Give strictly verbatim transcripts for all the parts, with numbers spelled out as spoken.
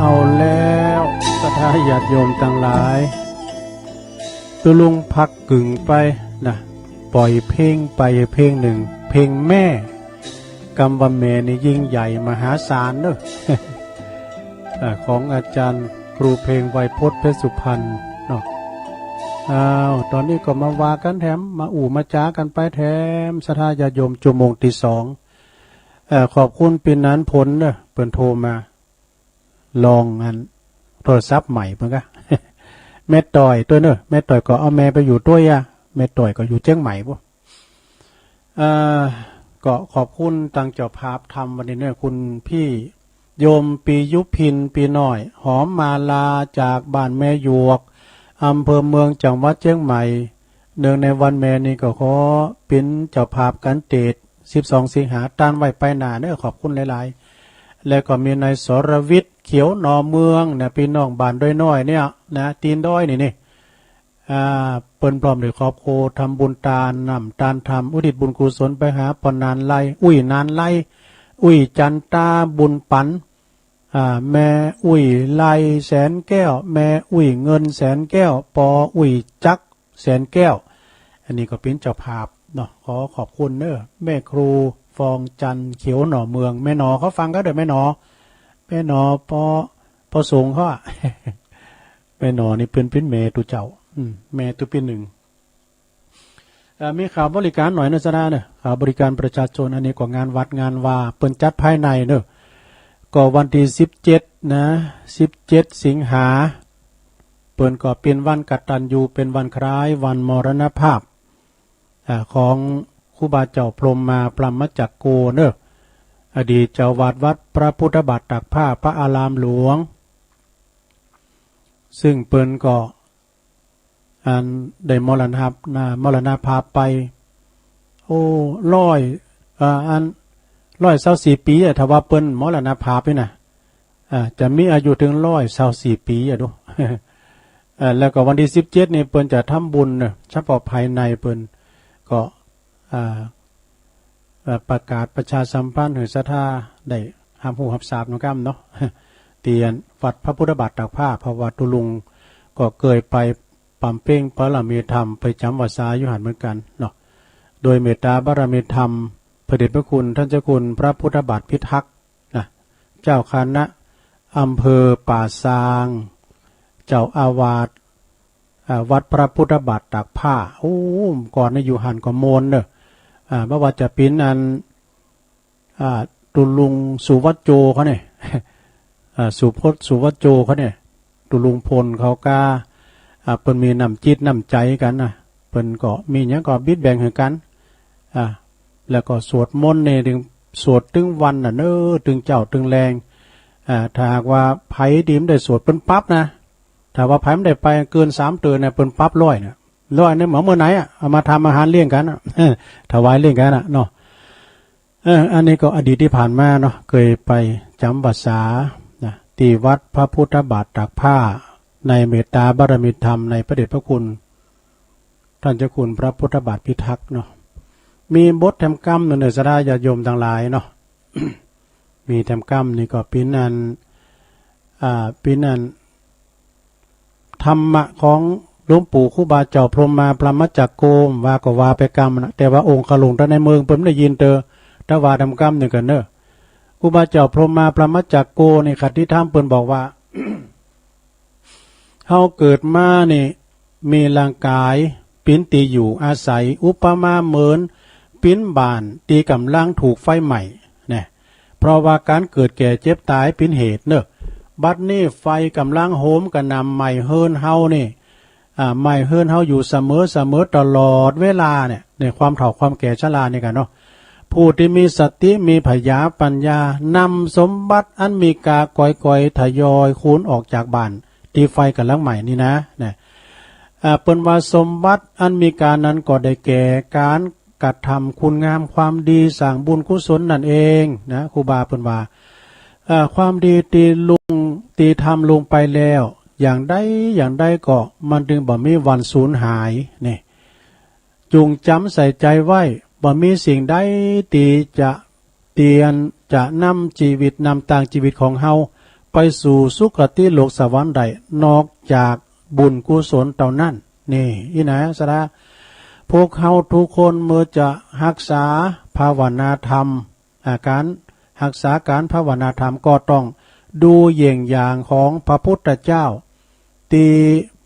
เอาแล้ว ศรัทธาญาติโยมตังหลาย ตุ๊ลุงพักกึ่งไปนะ ป่อยเพลงไปเพลงนึ่ง เพลงแม่ กำว่าแม่นี่ยิ่งใหญ่มหาศาลเนอะ อ่า ของอาจารย์ครูเพลง ไวยพจน์ เพชรสุพรรณเนาะ อ้าว ต๋อนนี้ก็มาว่ากั๋นแถม มาอู้มาจ๋ากั๋นไปแถม ศรัทธาญาติโยม จั่วโมงตี้สอง เอ่อ ขอบคุณปี้หนานผลเนอะ เปิ้นโทรมา ลองอันโทรศัพท์ใหม่เปิ้นก่ะ แม่ต่อยตวยเนอะ แม่ต่อยก็เอาแม่ไปอยู่ตวยอะ แม่ต่อยก็อยู่เจียงใหม่ปู้น เอ่อ ก็ขอบคุณตางเจ้าภาพธรรมวันนี้เนอะ คุณพี่โยมปียุพิน ปีน้อย หอมมาลา จากบ้านแม่หยวก อำเภอเมือง จังหวัดเจียงใหม่ เนื่องในวันแม่นี่ก็ขอเป๋นเจ้าภาพก๋านเตสน์ สิบสองสิงหา ต้านไว้ไปหน้าเนอะ ขอบคุณหลายๆ แล้วก็มีนายสรวิทย์ เขียวหน่อเมืองนะ ปี้น้องบ้านดอยน้อยเนี่ยนะ ตีนดอยนี่นี่ อ่า เปิ้นพร้อมด้วยครอบครัวทำบุญตานน้ำตานธรรม อุทิศบุญกุศลไปหาป้อหนานไล อุ้ยหนานไล อุ้ยจันตาบุญปัน อ่า แม่อุ้ยไลแสนแก้ว แม่อุ้ยเงินแสนแก้ว ปออุ้ยจักรแสนแก้ว อันนี้ก็เป๋นเจ้าภาพเนาะ ขอขอบคุณเนอะ แม่ครูฟองจันทร์ เขียวหน่อเมือง แม่หนอ เขาฟังก็เด้อ แม่หนอ แม่หนอ ปอ ปอสงฆ์เขาอะ แม่หนอนี่เปิ้นเป๋นแม่ตุ๊เจ้า อืม แม่ตุ๊ปี้นึ่ง เอ่อ มีข่าวบริการหน่อยเนอะ ศรัทธาเนอะ ข่าวบริการประชาชน อันนี้ก็งานวัดงานวา เปิ้นจัดภายในเนอะ ก็วันตี้สิบเจ็ดนะ สิบเจ็ดสิงหา เปิ้นก็เป๋นวันกตัญญู เป๋นวันคล้ายวันมรณภาพ อ่า ของครูบาเจ้าพรหมมาพรหมจักโกเนอะ อดีตเจ้าอาวาสวัดพระพุทธบาทตากผ้า พระอารามหลวง ซึ่งเปิ้นก็ อันได้มรณภาพนะ มรณภาพไป โอ้ ร้อย เอ่อ อัน ร้อยซาวสี่ปี๋อะ ถ้าว่าเปิ้นมรณภาพนี่นะ อ่า จะมีอายุเถิงร้อยซาวสี่ปี๋อะดู เอ่อ แล้วก็วันตี้สิบเจ็ดนี่เปิ้นจะทำบุญเนอะ เฉพาะภายในเปิ้นก็ อ่า เอ่อ ประกาศประชาสัมพันธ์หื้อศรัทธาได้ฮับฮู้ฮับทราบนำก้ำเนาะ ตี้วัดพระพุทธบาทตากผ้า เพราะว่าตุ๊ลุงก็เกยไปบำเพ็ญบารมีธรรม ไปจ๋ำพรรษาอยู่หั้นเหมือนกั๋นเนาะ โดยเมตตาบารมีธรรม พระเดชพระคุณท่านเจ้าคุณพระพุทธบาทพิทักษ์นะ เจ้าคณะอำเภอป่าซาง เจ้าอาวาส อ่า วัดพระพุทธบาทตากผ้า โอ้ ก่อนนี่อยู่หั้นก็มวลเนอะ อ่า บ่ว่าจะเป๋นอัน อ่า ตุ๊ลุงสุวัจโจเขาเนี่ย อ่า สุพจน์สุวัจโจเขาเนี่ย ตุ๊ลุงพลเขาก็ อ่า เปิ้นมีน้ำจิตน้ำใจ๋กั๋นนะ เปิ้นก็มีหยังก็บิดแบ่งหื้อกั๋น อ่า แล้วก็สวดมนต์นี่เถิง สวดตึงวันน่ะเนอะ ตึงเจ๊าตึงแลง อ่า ถ้าหากว่าใผตี้บ่ได้สวดเปิ้นปรับนะ ถ้าว่าใผบ่ได้ไปเกินสามเตื้อเนี่ย เปิ้นปรับร้อยเนี่ย ร้อยเนี่ย เหมือนเมื่อไหร่อะ เอามาทำอาหารเลี้ยงกั๋นอะ ถวายเลี้ยงกั๋นอะเนาะ เออ อันนี้ก็อดีตตี้ผ่านมาเนาะ เกยไปจ๋ำพรรษานะ ตี้วัดพระพุทธบาทตากผ้า ในเมตตาบารมีธรรมในพระเดชพระคุณ ท่านเจ้าคุณพระพุทธบาทพิทักษ์เนาะ มีบทแถมกำนึ่งเนอะ ศรัทธาญาติโยมตังหลายเนาะ มีแถมกำนี่ก็เป๋นอัน อ่า เป๋นอัน ธรรมะของหลวงปู่ครูบาเจ้าพรหมมาพรหมจักโก ว่าก็ว่าไปกำนะ แต่ว่าองค์ขลุงต้านในเมืองเปิ้นบ่ได้ยินเตื้อ แต่ว่าแถมกำนึ่งกั๋นเนอะ ครูบาเจ้าพรหมมาพรหมจักโกนี่ คติธรรมเปิ้นบอกว่า เฮาเกิดมานี่ มีร่างก๋ายเป๋นตี้อยู่อาศัย อุปมาเหมือนเป๋นบ้านตี้ก่ำลังถูกไฟไหม้นะ เพราะว่าก๋านเกิดแก่เจ็บต๋ายเป๋นเหตุเนอะ บัดนี้ไฟก่ำลังโหมกระหน่ำไหม้เฮือนเฮานี่ อ่า ไหม้เฮือนเฮาอยู่เสมอเสมอตลอดเวลาเนี่ย ในความเฒ่าความแก่ชรานี่กั๋นเนาะ ผู้ตี้มีสติมีผญาปัญญา นำสมบัติอันมีก๋าก๋อยๆ ทยอยคูณออกจากบ้านตี้ไฟก่ำลังไหม้นี่นะ นะ อ่า เปิ้นว่าสมบัติอันมีก๋านั้นก็ได้แก่ก๋านกระทำคุณงามความดี สร้างบุญกุศลนั่นเองนะ ครูบาเปิ้นว่า อ่า ความดีตี้ลุง ตี้ทำลงไปแล้ว อย่างใดอย่างใดก็มันเถิงบ่มีวันสูญหายนี่ จุ่งจ๋ำใส่ใจ๋ไว้ บ่มีสิ่งใดตี้จะ ตี้อันจะนำจีวิตนำตางจีวิตของเฮา ไปสู่สุคติโลกสวรรค์ได้ นอกจากบุญกุศลเต้านั้น นี่ อี้นะ สะดา พวกเฮาทุกคนเมื่อจะฮักษาภาวนาธรรม อา ก๋านฮักษาก๋านภาวนาธรรมก็ต้องดูเยี่ยงอย่างของพระพุทธเจ้า ตี้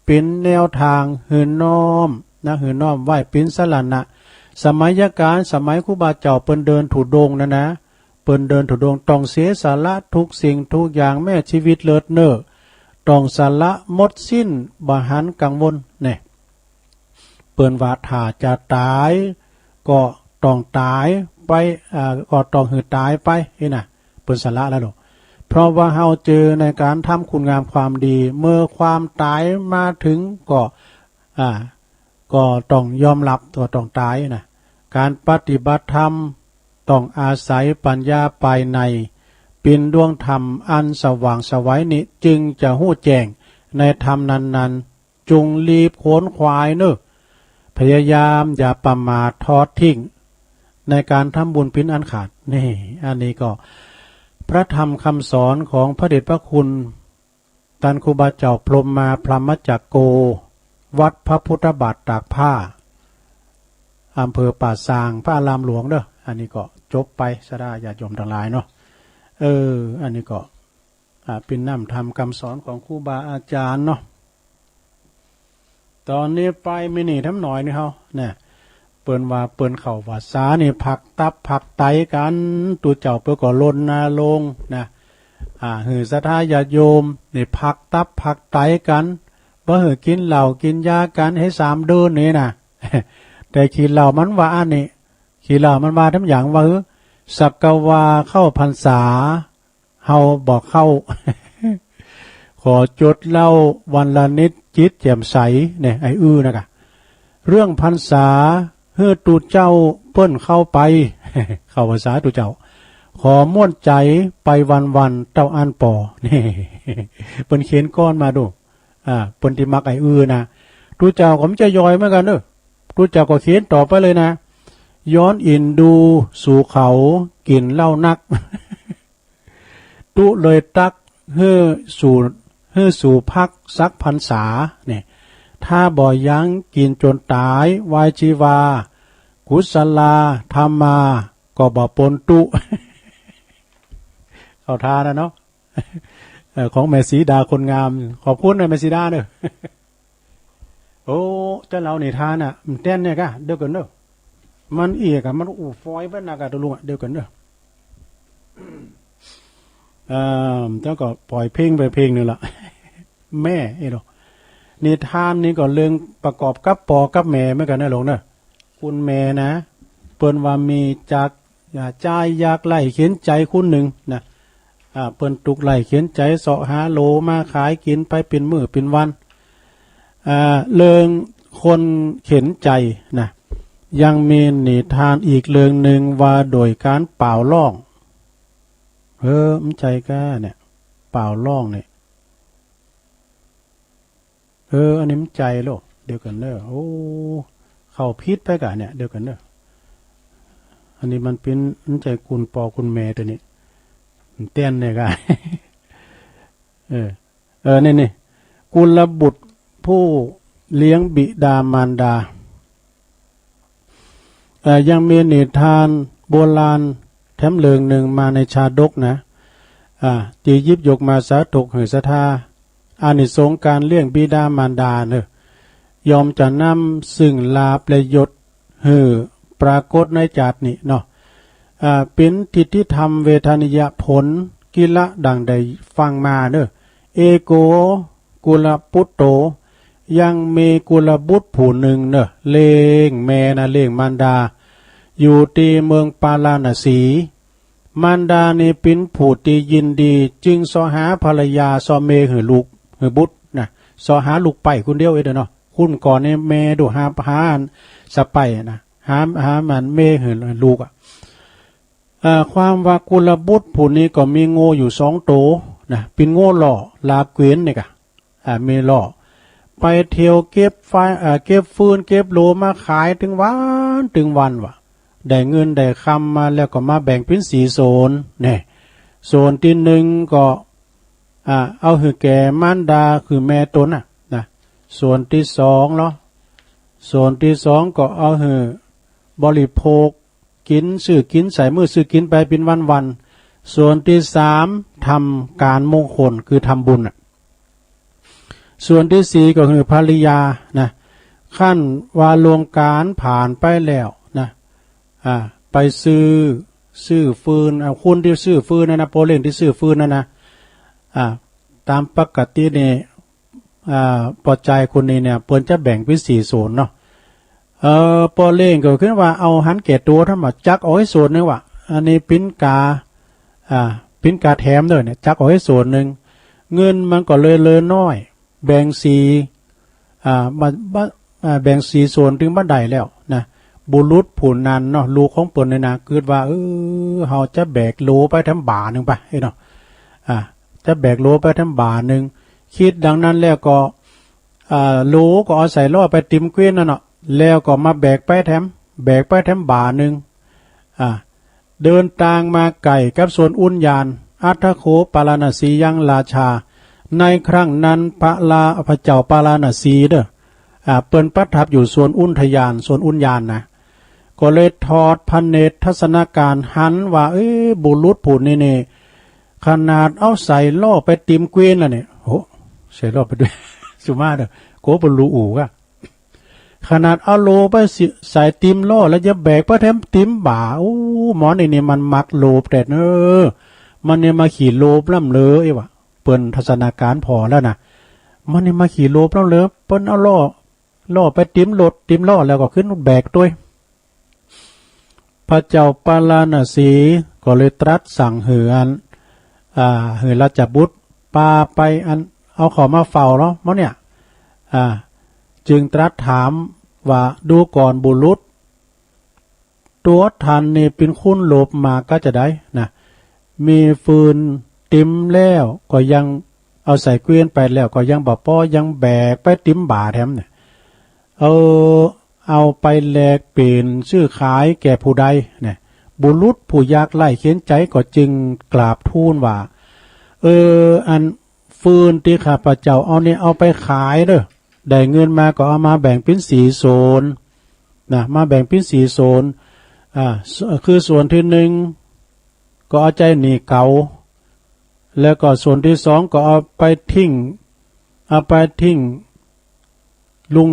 เป๋นแนวตางหื้อน้อมนะ หื้อน้อมไหว้เป๋นสรณะ สมัยก๋าน สมัยครูบาเจ้าเปิ้นเดินธุดงค์นั้นนะ เปิ้นเดินธุดงค์ต้องเสียสละทุกสิ่งทุกอย่าง แม้จีวิตเลิศเน่อ ต้องสละหมดสิ้น บ่หันกังวล แน่ เปิ้นว่าถ้าจะต๋ายก็ต้องต๋ายไป อ่า ก็ต้องหื้อต๋ายไป อี้นะ เปิ้นสละแล้วลูก เพราะว่าเฮาเจอในก๋านทำคุณงามความดี เมื่อความต๋ายมาเถิงก็ อ่า ก็ต้องยอมฮับ ก็ต้องต๋ายนะ ก๋านปฏิบัติธรรมต้องอาศัยปัญญาภายใน เป๋นดวงธรรมอันสว่างไสวนี้ จึงจะฮู้แจ้งในธรรมนั้นๆ จงรีบขวนขวายเน่อ พยายามอย่าประมาททอดทิ้ง ในก๋านทำบุญเป๋นอันขาด นี่ อันนี้ก็พระธรรมคำสอนของพระเดชพระคุณ ต้านครูบาเจ้าพรหมมา พรหมจักโก วัดพระพุทธบาทตากผ้า อำเภอป่าซาง พระอารามหลวงเน่อ อันนี้ก็จบไป สะดาญาติโยมตังหลายเนาะ เออ อันนี้ก็ อ่า เป๋นน้ำธรรมกำสอนของครูบาอาจ๋ารย์เนาะ ต๋อนนี้ไปมีนี่แถมหน้อยนึ่งเฮา นะ เปิ้นว่าเปิ้นเข้าพรรษานี่พักตับพักไตกั๋น ตุ๊เจ้าเปิ้นก็รณรงค์นะ อ่า หื้อศรัทธาญาติโยมนี่พักตับพักไตกั๋น บ่หื้อกิ๋นเหล้ากิ๋นยากั๋นหื้อสามเดือนนี่นะ แต่ขี้เหล้ามันว่าอันนี้ ขี้เหล้ามันว่าแถมอย่างว่า หื้อ สักว่าเข้าพรรษา เฮาบ่เข้า ขอจดเหล้าวันละนิดจิตแจ่มใส เนี่ย ไอ้อื้อนะกะ เรื่องพรรษาหื้อตุ๊เจ้าเปิ้นเข้าไป เข้าพรรษาตุ๊เจ้า ขอม่วนใจ๋ไปวันๆ เต้าอั้นปอ นี่ เปิ้นเขียนกลอนมาดู อ่า เปิ้นตี้มักไอ้อื้อนะ ตุ๊เจ้าก็บ่ใจ้ย่อยเหมือนกั๋นเน่อ ตุ๊เจ้าก็เขียนต่อไปเลยนะ ย้อนอินดูสู่เขากิ๋นเหล้านัก ตุ๊เลยตั๊กหื้อสู่ หื้อสู่พักสักพรรษา เนี่ย ถ้าบ่ยั้งกิ๋นจ๋นต๋ายวายจีวา กุศลาธรรมาก็บ่ปนตุ๊ เข้าท่านะเนาะ เอ่อ ของแม่สีดาคนงาม ขอบคุณนะแม่สีดาเน่อ โอ้ จะเล่านิทานน่ะ มันแต้นเนี่ยกะ เดี๋ยวก่อนเน่อ มันเอียกอะ มันอู้ฟอยไปนักอะ ตกลงอะ เดี๋ยวก่อนเน่อ เอ่อ เจ้าก็ปล่อยเพลงไปเพลงนึ่งละ แม่ เอ้ยเนาะ นิทานนี่ก็เรื่องประกอบกับป้อกับแม่เหมือนกั๋นนะหลวงเน่อ คุณแม่นะ เปิ้นว่ามีจาก อ่า จายยากไร้เข็ญใจ๋คนนึ่งนะ อ่า เปิ้นตุ๊กข์ไร้เข็ญใจ๋เซาะหาโหลมาขายกิ๋นไปเป๋นมื้อเป๋นวัน อ่า เรื่องคนเข็ญใจ๋นะ ยังมีนิทานอีกเรื่องนึ่งว่าโดยก๋านป่าวร้อง เออ มันใจ๋ก้าเนี่ย ป่าวร้องเนี่ย เออ อันนี้มันใจ๋โลก เดี๋ยวก่อนเน่อ โอ้ เข้าผิดไปกะเนี่ย เดี๋ยวก่อนเน่อ อันนี้มันเป๋น มันใจ๋คุณป้อคุณแม่ตั๋วนี้ มันแต้นเนี่ยกะ เออ เออ นี่ นี่ กุลบุตรผู้เลี้ยงบิดามารดา เอ่อ ยังมีนิทานโบราณแถมเรื่องนึ่งมาในชาดกนะ อ่า ตี้หยิบยกมาสาธกหื้อศรัทธา อานิสงส์ก๋านเลี้ยงบิดามารดาเน่อ ย่อมจะนำซึ่งลาภและยศหื้อปรากฏในจาตินี้เนาะ อ่า เป๋นทิฏฐิธรรมเวทนิยผล กิละดังได้ฟังมาเน่อ เอโก กุลปุตโต ยังมีกุลบุตรผู้นึ่งเน่อ เลี้ยงแม่นะ เลี้ยงมารดา อยู่ตี้เมืองปาราณสี มารดานี่เป๋นผู้ตี้ยินดี จึงเซาะหาภรรยา เซาะเมย์หื้อลูก หื้อบุตรนะ เซาะหาลูกใป๊คนเดียวเองเนาะ คุณก่อนนี่เมย์ดูหา หาอันสะใป๊นะ หา หามันเมย์หื้อลูกอะ อ่า ความว่ากุลบุตรผู้นี้ก็มีงัวอยู่สองโตนะ เป๋นงัวล่อ ลาเกวียนนี่กะ อ่า มีล่อ ไปเที่ยวเก็บฟ- อ่า เก็บฟืนเก็บโหลมาขายตึงวันตึงวันว่ะ ได้เงินได้คำมาแล้วก็มาแบ่งเป๋นสี่ส่วน เนี่ย ส่วนตี้นึ่งก็ อ่า เอาหื้อแก่มารดา คือแม่ตนน่ะ นะ ส่วนตี้สองเนาะ ส่วนตี้สองก็เอาหื้อบริโภค กิ๋น ซื้อกิ๋นใส่มื้อ ซื้อกิ๋นไปเป๋นวันๆ ส่วนตี้สาม ทำก๋านมงคล คือทำบุญน่ะ ส่วนตี้สี่ก็หื้อภริยานะ คันว่าล่วงก๋านผ่านไปแล้วนะ อ่า ไปซื้อ ซื้อฟืน อ่า คนตี้ซื้อฟืนนั่นนะ ป้อเล้งตี้ซื้อฟืนนั่นนะ อ่า ต๋ามปกตินี่ อ่า ป้อจายคนนี้เนี่ย เปิ้นจะแบ่งเป๋นสี่ส่วนเนาะ เอ่อ ป้อเล้งก็คือว่าเอาหันแก่ตั๋วทำบ่า จักออกหื้อส่วนนึ่งว่า อันนี้เป๋นก๋า อ่า เป๋นก๋าแถมเน่อเนี่ย จักออกหื้อส่วนนึ่ง เงินมันก็เลยเหลือน้อย แบ่งสี่ อ่า บ่ บ่ อ่า แบ่งสี่ส่วนตึงบ่ได้แล้วนะ บุรุษผู้นั้นเนาะ ลูกของเปิ้นเนี่ยนะ กึ๊ดว่า เออ เฮาจะแบกโลไปแถมบ่านึ่งไป เอ้ยเนาะ อ่า จะแบกโลไปแถมบ่านึ่ง กึ๊ดดังนั้นแล้วก็ อ่า โลก็เอาใส่ล้อไปติมเกวียนนั่นเนาะ แล้วก็มาแบกไปแถม แบกไปแถมบ่านึ่ง อ่า เดินตางมาใก้กับสวนอุญญาณ อัฏฐโข ปาราณสียัง ราชา ในครั้งนั้นพระรา พระเจ้าปาราณสีเน่อ อ่า เปิ้นประทับอยู่สวนอุญญาณ สวนอุญญาณนะ ก็เลยทอดพระเนตรทัศนการหันว่า เอ้ย บุรุษผู้นี้นี่ ขนาดเอาใส่ล้อไปติมเกวียนแล้วเนี่ย โห ใส่ล้อไปด้วย สุมาเน่อ โกเปิ้นฮู้อู่กะ ขนาดเอาโลไปสิ ใส่ติมล้อแล้วจะแบกไปแถมติมบ่า โอ้ หมอนี่นี่มันมักโลภแต๊เน่อ มันเนี่ยมาขี้โลภล้ำเหลือ เอ้ยว่า เปิ้นทัศนการผ่อแล้วนะ มันเนี่ยมาขี้โลภล้ำเหลือ เปิ้นเอาล้อ ล้อไปติมรถ ติมล้อแล้วก็ขึ้นแบกตวย พระเจ้าปาราณสีก็เลยตรัสสั่งหื้ออัน อ่า หื้อราชบุตรปาไปอัน เอาเขามาเฝ้าเนาะ หมอเนี่ย อ่า จึงตรัสถามว่า ดูก่อนบุรุษ ตั๋วท่านนี่เป๋นคนโลภมากกาจะใดนะ มีฟืนติมแล้วก็ยังเอาใส่เกวียนไปแล้วก็ยังบ่ปอ ยังแบกไปติมบ่าแถมเนี่ย เออ เอาไปแลกเปลี่ยนซื้อขายแก่ผู้ใดเนี่ย บุรุษผู้ยากไร้เข็ญใจ๋ก็จึงกราบทูลว่า เออ อันฟืนตี้ข้าพเจ้าเอานี่เอาไปขายเน่อ ได้เงินมาก็เอามาแบ่งเป๋นสี่ส่วนนะ มาแบ่งเป๋นสี่ส่วน อ่า คือส่วนตี้นึ่งก็เอาใจ๊หนี้เขา แล้วก็ส่วนตี้สองก็เอาไปทิ้ง เอาไปทิ้งลุ่ง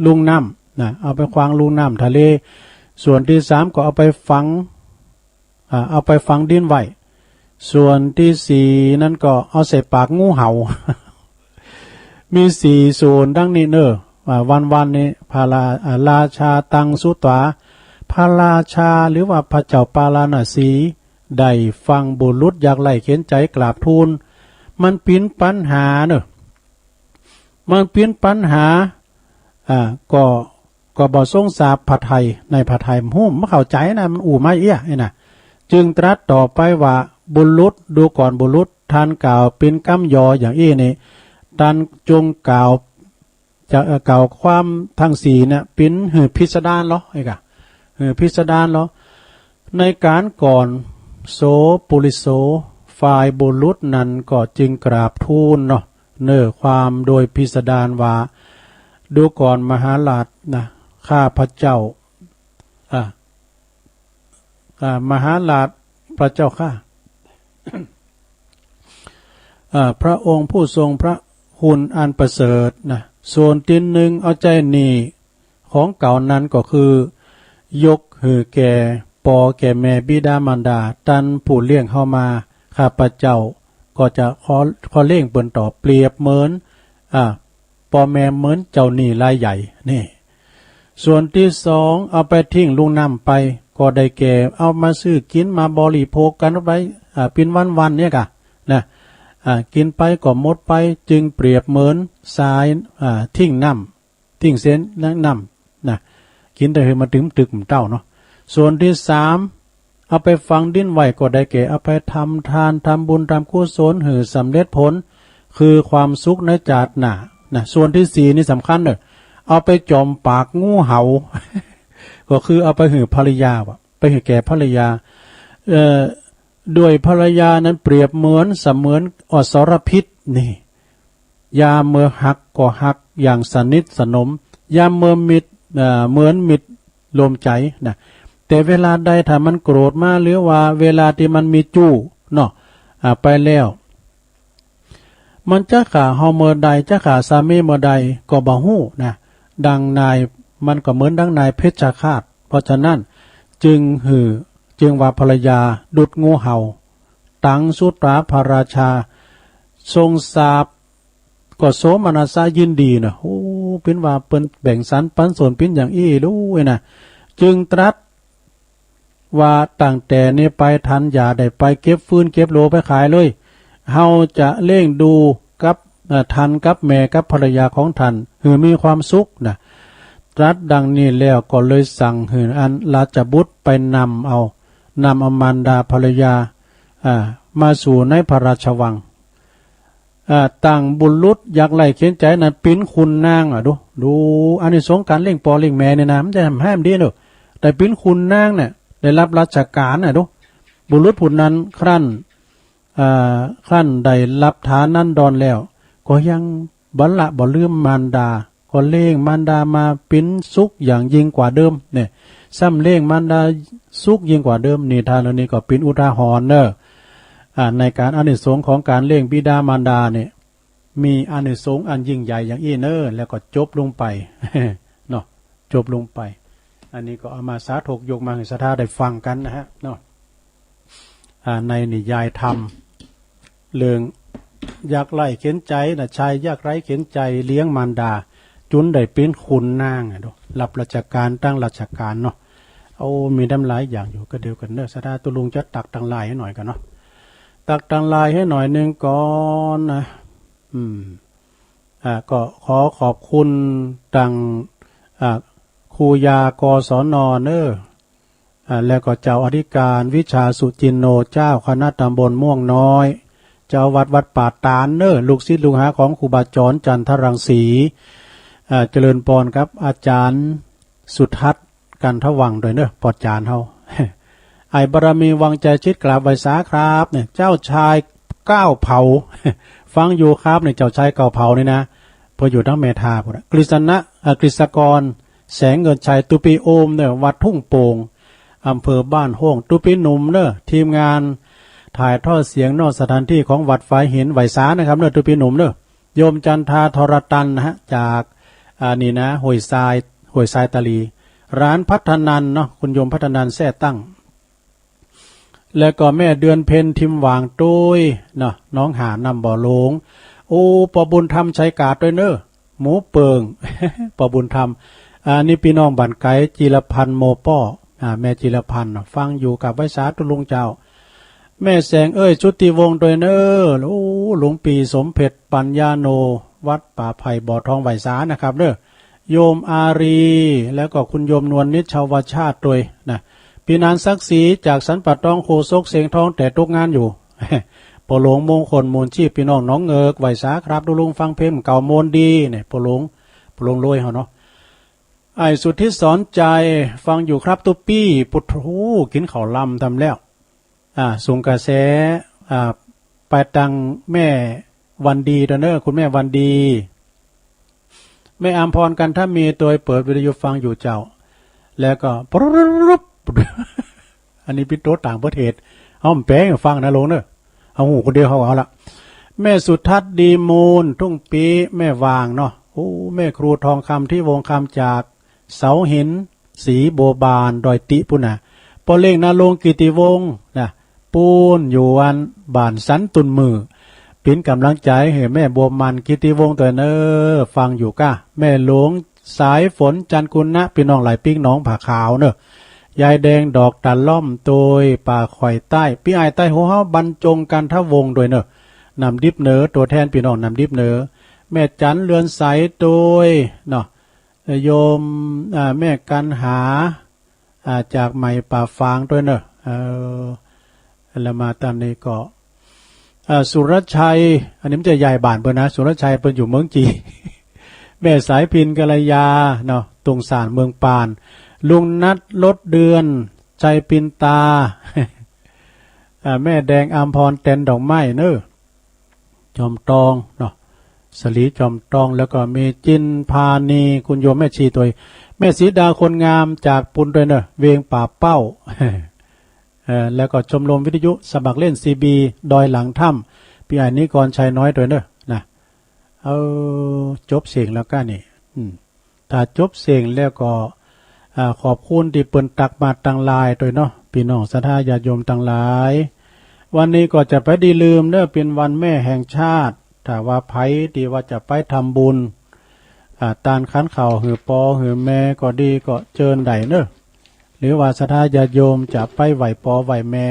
ลุ่งน้ำนะ เอาไปขว้างลุ่งน้ำทะเล ส่วนตี้สามก็เอาไปฝัง อ่า เอาไปฝังดินไว้ ส่วนตี้สี่นั้นก็เอาใส่ปากงูเห่า มีสี่ส่วนดังนี้เน่อ อ่า วันๆ นี้ พระรา อ่า ราชาตังสุตวา พระราชาหรือว่าพระเจ้าปาราณสีได้ฟังบุรุษยากไร้เข็ญใจ๋กราบทูล มันเป๋นปัญหาเน่อ มันเป๋นปัญหา อ่า ก็ ก็บ่ทรงทราบพระทัย ในพระทัย ฮู้บ่เข้าใจ๋นะ มันอู้มาเอี้ยะนี่นะ จึงตรัสต่อไปว่า บุรุษ ดูก่อนบุรุษ ท่านกล่าวเป๋นกำหยออย่างอี้นี่ ท่านจงกล่าว จะ เอ่อ กล่าวความตังสี่เนี่ย เป๋นหื้อพิสดารลอ ไอ้กะ หื้อพิสดารลอ ในก๋านก่อน โสปุริโส ฝ่ายบุรุษนั้นก็จึงกราบทูลเนาะ เน่อความโดยพิสดารว่า ดูก่อนมหาราชนะ ข้าพระเจ้า อ่า อ่า มหาราชพระเจ้าข้า อ่า พระองค์ผู้ทรงพระคุณอันประเสริฐนะ ส่วนตี้นึ่งเอาใจ๊หนี้ของเขานั้นก็คือ ยกหื้อแก่ปอแก่แม่บิดามารดา ต้านผู้เลี้ยงเฮามา ข้าพเจ้าก็จะขอ ขอเล่งเปิ้นต่อ เปรียบเหมือน อ่า ป้อแม่เหมือนเจ้าหนี้รายใหญ่นี่ ส่วนตี้สองเอาไปทิ้งลุ่งน้ำไป ก็ได้แก่เอามาซื้อกิ๋นมาบริโภคกั๋นไป อ่า เป๋นวันๆ เนี่ยกะ นะ อ่า กิ๋นไปก็หมดไป จึงเปรียบเหมือนสาย อ่า ทิ้งน้ำ ทิ้งเส้นน้ำนะ กิ๋นแต่หื้อมาตึงตึกมันเต้าเนาะ ส่วนตี้สาม เอาไปฝังดินไว้ก็ได้แก่เอาไปทำทาน ทำบุญ ทำกุศล หื้อสำเร็จผล คือความสุขในจาติหน้านะ ส่วนตี้สี่นี่สำคัญเน่อ เอาไปจ่อมปากงูเห่า ก็คือเอาไปหื้อภริยาว่ะ ไปหื้อแก่ภริยา เอ่อ ด้วยภรรยานั้นเปรียบเหมือนเสมือนอสรพิษนี่ ยามเมื่อฮักก็ฮักอย่างสนิทสนม ยามเมื่อมิตร เอ่อ เหมือนมิตรร่วมใจ๋นะ แต่เวลาใดถ้ามันโกรธมา หรือว่าเวลาตี้มันมีจู๊เนาะ อ่า ไปแล้ว มันจะฆ่าเฮาเมื่อใด จะฆ่าสามีเมื่อใดก็บ่ฮู้นะ ดังนาย มันก็เหมือนดังนายเพชฌฆาต เพราะฉะนั้นจึงหื้อ จึงว่าภรรยาดุจงูเห่า ตังสุตราพระราชา ทรงสาปก็โสมนัสยินดีนะ โอ้ เปิ้นว่าเปิ้นแบ่งสรรปันส่วนเปิ้นอย่างอี้ลูกนะ จึงตรัส ว่าตั้งแต่นี้ไปทันอย่าได้ไปเก็บฟืนเก็บโหลไปขายเลย เฮาจะเลี้ยงดูกับ เอ่อ ทันกับแม่กับภรรยาของท่าน หื้อมีความสุขนะ ตรัสดังนี้แล้วก็เลยสั่งหื้ออันราชบุตรไปนำเอา นำเอามารดาภรรยา อ่า มาสู่ในพระราชวัง อ่า ตั้งบุรุษยากไร้เข็ญใจ๋นั้นเป๋นขุนนางอะ ดู ดูอานิสงส์ก๋านเลี้ยงป้อเลี้ยงแม่นี่นะ มันจะแหมดีเนาะ ได้เป๋นขุนนางเนี่ย ได้ฮับราชก๋านน่ะ ดู บุรุษผู้นั้นครั้น อ่า ครั้นได้ฮับฐานันดรแล้ว ก็ยังบ่ละบ่ลืมมารดา ก็เลี้ยงมารดามาเป๋นสุขอย่างยิ่งกว่าเดิมเนี่ย ซ้ำเลี้ยงมารดาสุขยิ่งกว่าเดิม นิทานเรื่องนี้ก็เป๋นอุทาหรณ์เนาะ อ่า ในก๋านอานิสงส์ของก๋านเลี้ยงบิดามารดาเนี่ย มีอานิสงส์อันยิ่งใหญ่อย่างอี้เนาะ แล้วก็จบลงไป เนาะ จบลงไป อันนี้ก็เอามาสาธกยกมาหื้อศรัทธาได้ฟังกั๋นนะฮะ เนาะ อ่า ในนิยายธรรม เรื่องยากไร้เข็ญใจ๋นะ ชายยากไร้เข็ญใจ๋เลี้ยงมารดา จุนได้เป๋นขุนนางอะ ดู ฮับราชก๋านตั้งราชก๋านเนาะ โอ้ มีตั้งหลายอย่างอยู่ ก็เดี๋ยวกั๋นเนาะ ศรัทธาตุ๊ลุงจะตักตังหลายหื้อหน่อยกั๋นเนาะ ตักตังหลายหื้อหน่อยนึ่งก่อนนะ อืม อ่า ก็ขอขอบคุณตัง อ่า ครูยา กศน เนาะ อ่า แล้วก็เจ้าอธิการวิชาสุจินโน เจ้าคณะตำบลม่วงน้อย เจ้าวัดวัดป่าตาดเนาะ ลูกศิษย์ลูกหาของครูบาจรจันทรังสี อ่า เจริญปอนครับ อาจ๋ารย์สุทัศน์ กันทวังค์ ตวยเนาะ ป้อจ๋ารย์เฮา ไอ้บารมีวังไจชิต กราบไหว้สาครับเนี่ย เจ้าชายเก้าเผ่า ฟังอยู่ครับเนี่ย เจ้าชายเก้าเผ่านี่นะ เปิ้นอยู่ตังแม่ทาปู๊นนะ กฤษณะ เอ่อ กฤษกร แสงเงินชัย ตุ๊ปี๋โอมเนาะ วัดทุ่งโป่ง อำเภอบ้านโฮ่ง ตุ๊ปี๋หนุ่มเนาะ ทีมงานถ่ายทอดเสียงนอกสถานที่ของวัดฝายหิน ไหว้สานะครับเนาะ ตุ๊ปี๋หนุ่มเนาะ โยมจันทา ทรตันนะฮะ จาก อ่า นี่นะ ห้วยทราย ห้วยทรายตาลี หลานพัฒนันเนาะ คุณโยมพัฒนัน แซ่ตั้ง แล้วก็แม่เดือนเพ็ญ ทิมหว่างตวยเนาะ หนองหาน น้ำบ่อหลง โอ้ ป้อบุญธรรม ชัยกาดตวยเนาะ หมูเปิง ป้อบุญธรรม อ่า นี่ปี้น้องบ้านไก๋ จิรพันธ์ โมป้อ อ่า แม่จิรพันธ์เนาะ ฟังอยู่ กราบไหว้สาตุ๊ลุงเจ้า แม่แสงเอ้ย ชุติวงศ์ตวยเนาะ โอ้ หลวงปี้สมเพ็ช ปัญญาโน วัดป่าไผ่บ่อทอง ไหว้สานะครับเนาะ โยมอารี แล้วก็คุณโยมนวลนิช ชาวชาติตวยนะ ปี้หนานศักดิ์ศรี จากสันป่าตอง โฆษกเสียงทอง แต่ตกงานอยู่ ป้อหลวงมงคล มูลชีพ ปี้น้องหนองเงิก ไหว้สาครับตุ๊ลุง ฟังเพลงเก่าม่วนดีเนี่ย ป้อหลวง ป้อหลวงโลยเฮาเนาะ ไอ้สุทธิสอนใจ ฟังอยู่ครับตุ๊ปี้ ปุโธ กิ๋นข้าวลำทำแล้ว อ่า ส่งกระแส อ่า ไปตังแม่วันดีตวยเนาะ คุณแม่วันดี แม่อำพร กันทมีตวย เปิดวิทยุฟังอยู่เจ้า แล้วก็ ปรุบ อันนี้เปิ้นโตต่างประเทศ เฮาแป๋หื้อฟังนะลุงเนาะ เฮาฮู้คนเดียวเฮาเอาละ แม่สุทัศน์ ดีมูล ทุ่งปี้ แม่วางเนาะ โอ้ แม่ครูทองคำ ทิวงศ์คำ จาก เสาหิน สีบัวบาน ดอยติปู๊นนะ ป้อเล็ก ณรงค์ กิตติวงศ์นะ ปู๊นอยู่อันบ้านสันตุนมือ เป๋นก๋ำลังใจ๋หื้อแม่บัวมัน กิตติวงศ์ตวยเนาะ ฟังอยู่ก้า แม่หลวง สายฝน จันทร์กุณะ ปี้น้องหลายปิ๊ก หนองผาขาวเนาะ ยายแดง ดอกตะล่อมตวย ป่าข่อยใต้ ปี้อ้ายใต้หัวเฮา บรรจง กันทวงศ์ตวยเนาะ น้ำดิบเหนือ ตั๋วแทนปี้น้องน้ำดิบเหนือ แม่จันทร์ เรือนใสตวยเนาะ โยม อ่า แม่กันหา อ่า จากใหม่ป่าฝางตวยเนาะ เออ แล้วมาตอนนี้ก็ อ่า สุรชัย อันนี้มันจะย้ายบ้านเปิ้นนะ สุรชัยเปิ้นอยู่เมืองจีน แม่สายพิณ กัลยาเนาะ ตุงสาน เมืองปาน ลุงนัท ลดเดือน ชัยปินตา อ่า แม่แดงอำพร แตนดอกไม้เนอะ จอมตองเนาะ สลีจอมตอง แล้วก็มีจินพานี คุณโยมแม่ชีตวย แม่สีดาคนงามจากปุณณด้วยเนอะ เวียงป่าเป้า เอ่อ แล้วก็ชมรมวิทยุสมัครเล่นซีบี ดอยหลังถ้ำ ปี้ใหญ่นิกรชัยน้อยตวยเนอะ นะ เออ จบเสียงแล้วก้านี่ อืม ถ้าจบเสียงแล้วก็ อ่า ขอบคุณตี้เปิ้นตักบาตรตังหลายตวยเนาะ ปี้น้องศรัทธาญาติโยมตังหลาย วันนี้ก็จะไปดีลืมเนอะ เป๋นวันแม่แห่งชาติ ถ้าว่าใผตี้ว่าจะไปทำบุญ อ่า ตานขันข้าวหื้อปอหื้อแม่ก็ดีก็เจิญได้เนอะ หรือว่าศรัทธาญาติโยมจะไปไหว้ปอไหว้แม่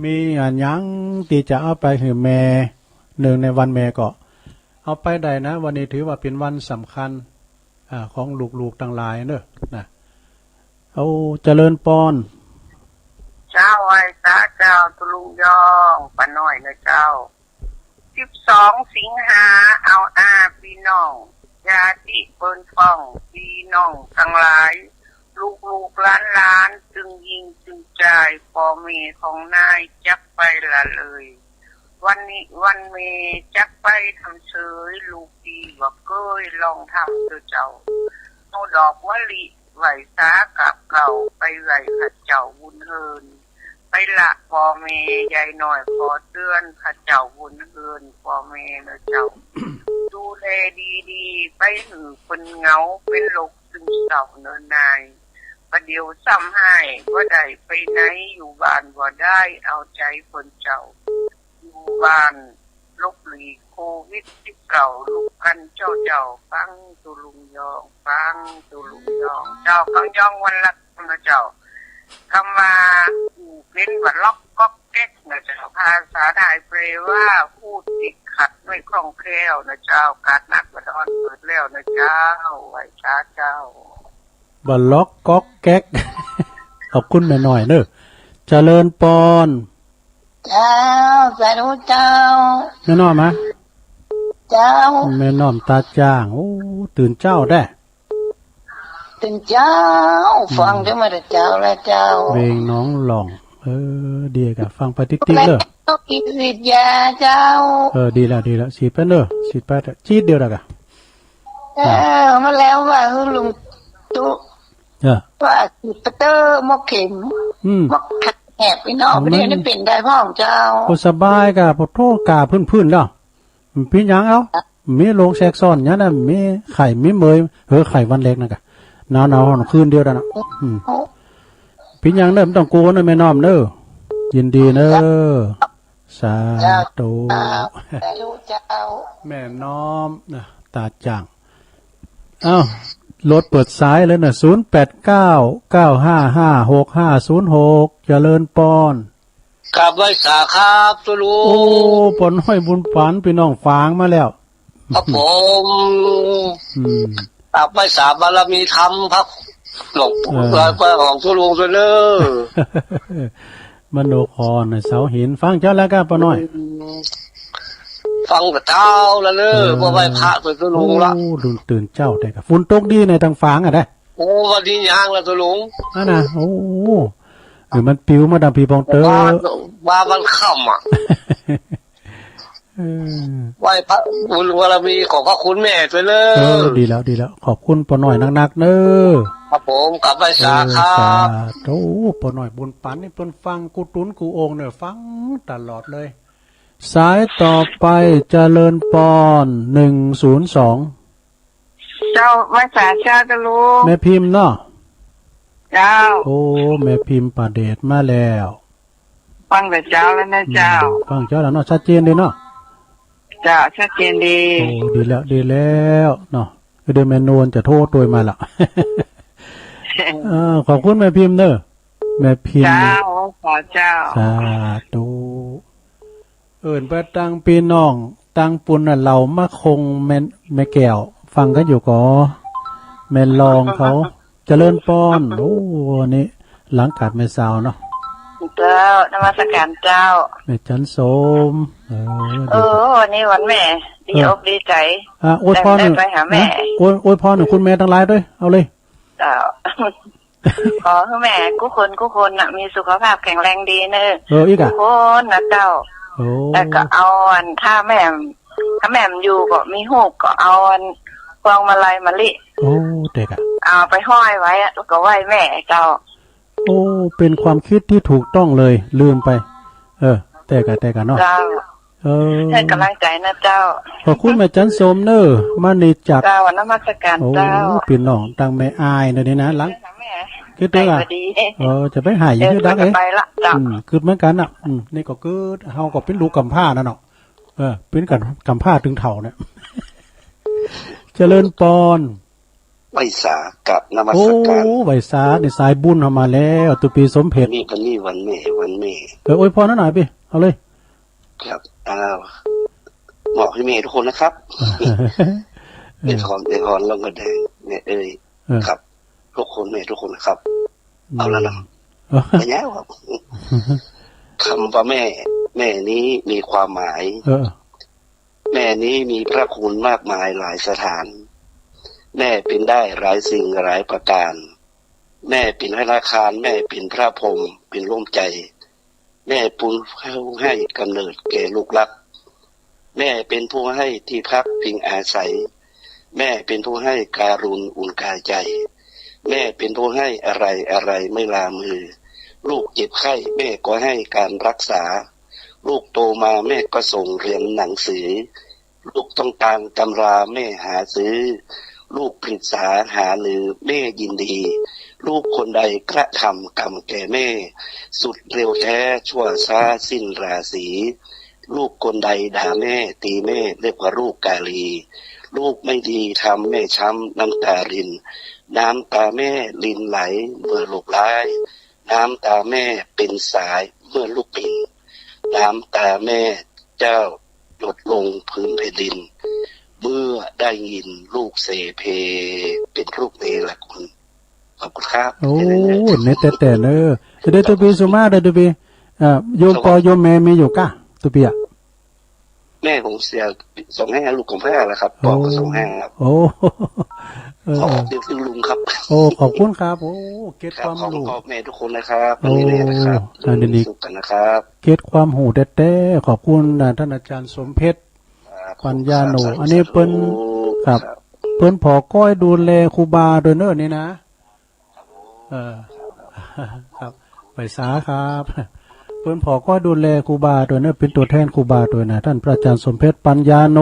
มีอะหยังตี้จะเอาไปหื้อแม่ เนื่องในวันแม่ก็เอาไปได้นะ วันนี้ถือว่าเป๋นวันสำคัญ อ่า ของลูกๆตังหลายเนอะ นะ เอา เจริญปอน เจ้า ไหว้สาเจ้า ตุ๊ลุงยอง ป้าน้อยนะเจ้า สิบสองสิงหา เอาอาปี้น้อง ญาติเปิ้นป้อง ปี้น้องตังหลาย ลูกๆหลานๆ ตึงญิงตึงจาย ป้อแม่ของนายจักไปละเลย วันนี้วันแม่จักไปทำเสย ลูกตี้บ่เกยลองทำเต๊อะเจ้า เอาดอกมะลิไหว้สากราบเกล้า ไปไหว้พระเจ้าบุญเฮิน ไปละป้อแม่ ยายน้อยขอเตือน พระเจ้าบุญเฮินป้อแม่เนอะเจ้า ดูแลดีๆ ไปหื้อเปิ้นเหงา เป๋นโรคซึมเศร้าเนอะนาย ประเดี๋ยวซ้ำฮ้าย บ่ได้ไปไหน อยู่บ้านบ่ได้ เอาใจ๋เปิ้นเจ้า อยู่บ้านหลบหลีกโควิดสิบเก้า ลุกกั๋นเจ้าเจ้า ฟังตุ๊ลุงยอง ฟังตุ๊ลุงยอง เจ้า เขายองวันละกำนะเจ้า กำว่าอยู่เป๋นบ่าล็อกก๊อกแก๊กนะเจ้า ภาษาไทยแปลว่าพูดติดขัดไม่คล่องแคล่วนะเจ้า กาดนักบ่าดอนเปิดแล้วนะเจ้า ไหว้สาเจ้า บ่าล็อกก๊อกแก๊ก ขอบคุณแม่น้อยเนอะ เจริญปอน เจ้า สาธุเจ้า แม่น้อมฮะ เจ้า แม่น้อมตาจ้าง โอ้ ตื่นเจ๊าแต๊ ตื่นเจ๊า อืม ฟังเต๊อะมาแต่เจ๊าแล้วเจ้า เวงหนองหล่อง เออ ดีก่ะ ฟังไปติ๊กๆ เน่อ แล้วก็อีกฉีดยาเจ้า เออ ดีแล้ว ดีแล้ว ฉีดไปเน่อ ฉีดไปเต๊อะ จี๊ดเดียวละก่ะ เออ อ่า มาแล้วว่าหื้อลุงตุ๊ เออ ว่าสิไปเต๊อะหมอเข็ม อืม หมอขัดแหบพี่น้อง มัน บ่าเดี่ยวนี้เป๋นใดพ่องเจ้า โอ้ สบายก่ะ ปะโถ ก่าพื้นๆ แล้ว บ่เป๋นหยังเอ้า มีโรคแทรกซ้อนหยังนะ มีไข้ มีเมย เออ ไข้หวัดแหลกนั่นก่ะ หนาวๆ ฮ้อนๆ คืนเดียวนั่นน่ะ อืม บ่เป๋นหยังเน่อ บ่ต้องกั๋วเน่อ แม่น้อมเน่อ ยินดีเน่อ สาธุ สาธุเจ้า แม่น้อมนะ ตาจ้าง เอ้า รถเปิดสายแล้วเน่อ ศูนย์แปดเก้า เก้าห้าห้า หกห้าศูนย์หก เจริญปอน กราบไหว้สาครับตุ๊ลุง โอ้ ป้อน้อยบุญปั๋น ปี้น้องฝากมาแล้ว ครับผม อืม กราบไหว้สาบารมีธรรมพระหลวงปู่ เออ แล้วก็ของตุ๊ลุงตวยเน่อ มโนครเสาหิน ฟังเจ๊าแล้วก่ะป้อน้อย อืม ฟังแต่เจ๊าแล้วเน่อ เออ บ่าไหว้พระตวยตุ๊ลุงละ โอ้ ตื่นเจ๊าแต๊ก่ะ ฝนตกดีในตางฝางอะนะ โอ้ วันนี้ยังละตุ๊ลุง อันน่ะ โอ้ หรือมันปิวมาดังผีปองเต๊อะ ว่า ว่ามันค่ำอะ เออ ไหว้พระบุญบารมีของพระคุณแม่ตวยเน่อ เออ ดีแล้ว ดีแล้ว ขอบคุณป้อน้อยนักๆ เน่อ ครับผม กราบไหว้สาครับ เออ สาธุ ป้อน้อยบุญปั๋นนี่เปิ้นฟังกู้ตุ๊นกู้โอ่งเน่อ ฟังตลอดเลย สายต่อไป เจริญปอน หนึ่งศูนย์สอง เจ้า ไหว้สาเจ้าตุ๊ลุง แม่พิมพ์เนาะ เจ้า โอ้ แม่พิมพ์ป่าเดชมาแล้ว ฟังแต่เจ๊าแล้วนะเจ้า อืม ฟังเจ๊าแล้วเนาะ ชัดเจนดีเนาะ เจ้า ชัดเจนดี โอ้ ดีแล้ว ดีแล้วเนาะ เดี๋ยวแม่นวลจะโทรตวยมาละ เออ ขอบคุณแม่พิมพ์เน่อ แม่พิมพ์ เจ้า ขอเจ้า สาธุ เอิ้นไปตังปี้น้องตังปุ้นน่ะ เหล่ามาคงแม่น แม่แก้ว ฟังกั๋นอยู่ก่อ แม่รองเขา เจริญปอน โอ้ วันนี้หลังกาดแม่สาวเนาะ เจ้า นมัสการเจ้า แม่จันสม เออ เออ วันนี้วันแม่ ดีอกดีใจ๋ เออ อ่ะ อวยพร ได้ ได้ไปหาแม่ นะ อวย อวยพรให้คุณแม่ตังหลายตวย เอาเลย เจ้า ขอหื้อแม่กู้คนกู้คนน่ะ มีสุขภาพแข็งแรงดีเน่อ เออ อีกอะ กู้คนนะเจ้า โอ้ แล้วก็เอาอัน ถ้าแม่ ถ้าแม่บ่อยู่ก็มีฮูกก็เอาอัน พวงมาลัยมะลิ โอ้ เต๊กอะ เอาไปห้อยไว้อะ แล้วก็ไหว้แม่เจ้า โอ้ เป๋นความกึ๊ดตี้ถูกต้องเลย ลืมไป เออ เต๊กอะ เต๊กอะเนาะ เจ้า เออ หื้อก๋ำลังใจ๋นะเจ้า ขอบคุณแม่จันทร์สมเน่อ มานี่จาก เจ้า นมัสการ โอ้ เจ้า ปี้น้องตังแม่อายเน่อนี่นะ หลัง แม่ กึ๊ดเต๊กอะ ใจ๋พอดี เออ จะไปหาอยู่ เออ ตี้ดัก มันจะ เอ๊ะ ไปละเจ้า อืม กึ๊ดเหมือนกั๋นน่ะ อืม นี่ก็กึ๊ด เฮาก็เป๋นลูกก๋ำพร้าน่ะเนาะ เออ เป๋นก๋ำ ก๋ำพร้าตึงเฒ่าเนี่ย เจริญปอน ไหว้สากับนมัสการ โอ้ ไหว้สา นี่สายบุญเฮามาแล้ว ตุ๊ปี้สมเพชร นี่ก็นี่วันแม่ วันแม่ เออ อวยพรหน่อยปี้ เอาเลย ครับ อ้าว มอบหื้อแม่ทุกคนนะครับ เออ อวยพร อวยพรลงกระแดง แม่เอ้ย เออ ครับ ทุกคน แม่ทุกคนนะครับ อืม เอาแล้วนะ เออ ไปแล้วครับ คำว่าแม่ แม่นี้มีความหมาย เออ แม่นี้มีพระคุณมากมายหลายสถาน แม่เป๋นได้หลายสิ่งหลายประการ แม่เป๋นธนาคาร แม่เป๋นพระพรหม เป๋นร่มใจ๋ แม่เป๋นผู้ให้กำเนิดแก่ลูกรัก แม่เป๋นผู้ให้ตี้พักพิงอาศัย แม่เป๋นผู้ให้การุณอุ่นกายใจ๋ แม่เป๋นผู้ให้อะไรอะไรไม่ลามือ ลูกเจ็บไข้แม่ก็ให้การรักษา ลูกโตมาแม่ก็ส่งเรียนหนังสือ ลูกต้องการตำราแม่หาซื้อ ลูกปรึกษาหารือแม่ยินดี ลูกคนใดกระทำกรรมแก่แม่ สุดเร็วแท้ชั่วช้าสิ้นราศี ลูกคนใดด่าแม่ตีแม่เรียกว่าลูกกาลี ลูกไม่ดีทำแม่ช้ำน้ำตาริน น้ำตาแม่รินไหลเมื่อลูกร้าย น้ำตาแม่เป็นสายเมื่อลูกหมิ่น น้ำตาแม่เจ้าหยดลงพื้นแผ่นดิน เมื่อได้ยินลูกเสเพ เป็นลูกเนรคุณ ขอบคุณครับ โอ้ เนรคุณ แต๊ๆ เน่อ เดี๋ยวตุ๊ปี้สุมาเน่อตุ๊ปี้ อ่า โยมปอโยมแม่มีอยู่ก่ะ ตุ๊ปี้อะ แม่ผมเสียสองห้า ลูกผมห้าแล้วครับ ปอก็สองห้าครับ โอ้ เออ ขอเดียวคือลุงครับ โอ้ ขอบคุณครับ โอ้ เกร็ด ครับ ความ ขอบคุณ รู้ พ่อแม่ทุกคนนะครับ โอ้ วันนี้นะครับ อ่า ดีๆ สุขกันนะครับ เกร็ดความรู้แต๊ๆ ขอบคุณนะ ท่านอาจารย์สมเพชร ครับ ปัญญาโน ครับ อันนี้เปิ้น สาธุ ครับ ครับ เปิ้นผอก้อยดูแลครูบาตวยเน่อนี่นะ เออ ครับ ไหว้สาครับ เปิ้นผอก้อยดูแลครูบาตวยเน่อ เป๋นตั๋วแทนครูบาตวยนะ ท่านพระอาจารย์สมเพชร ปัญญาโน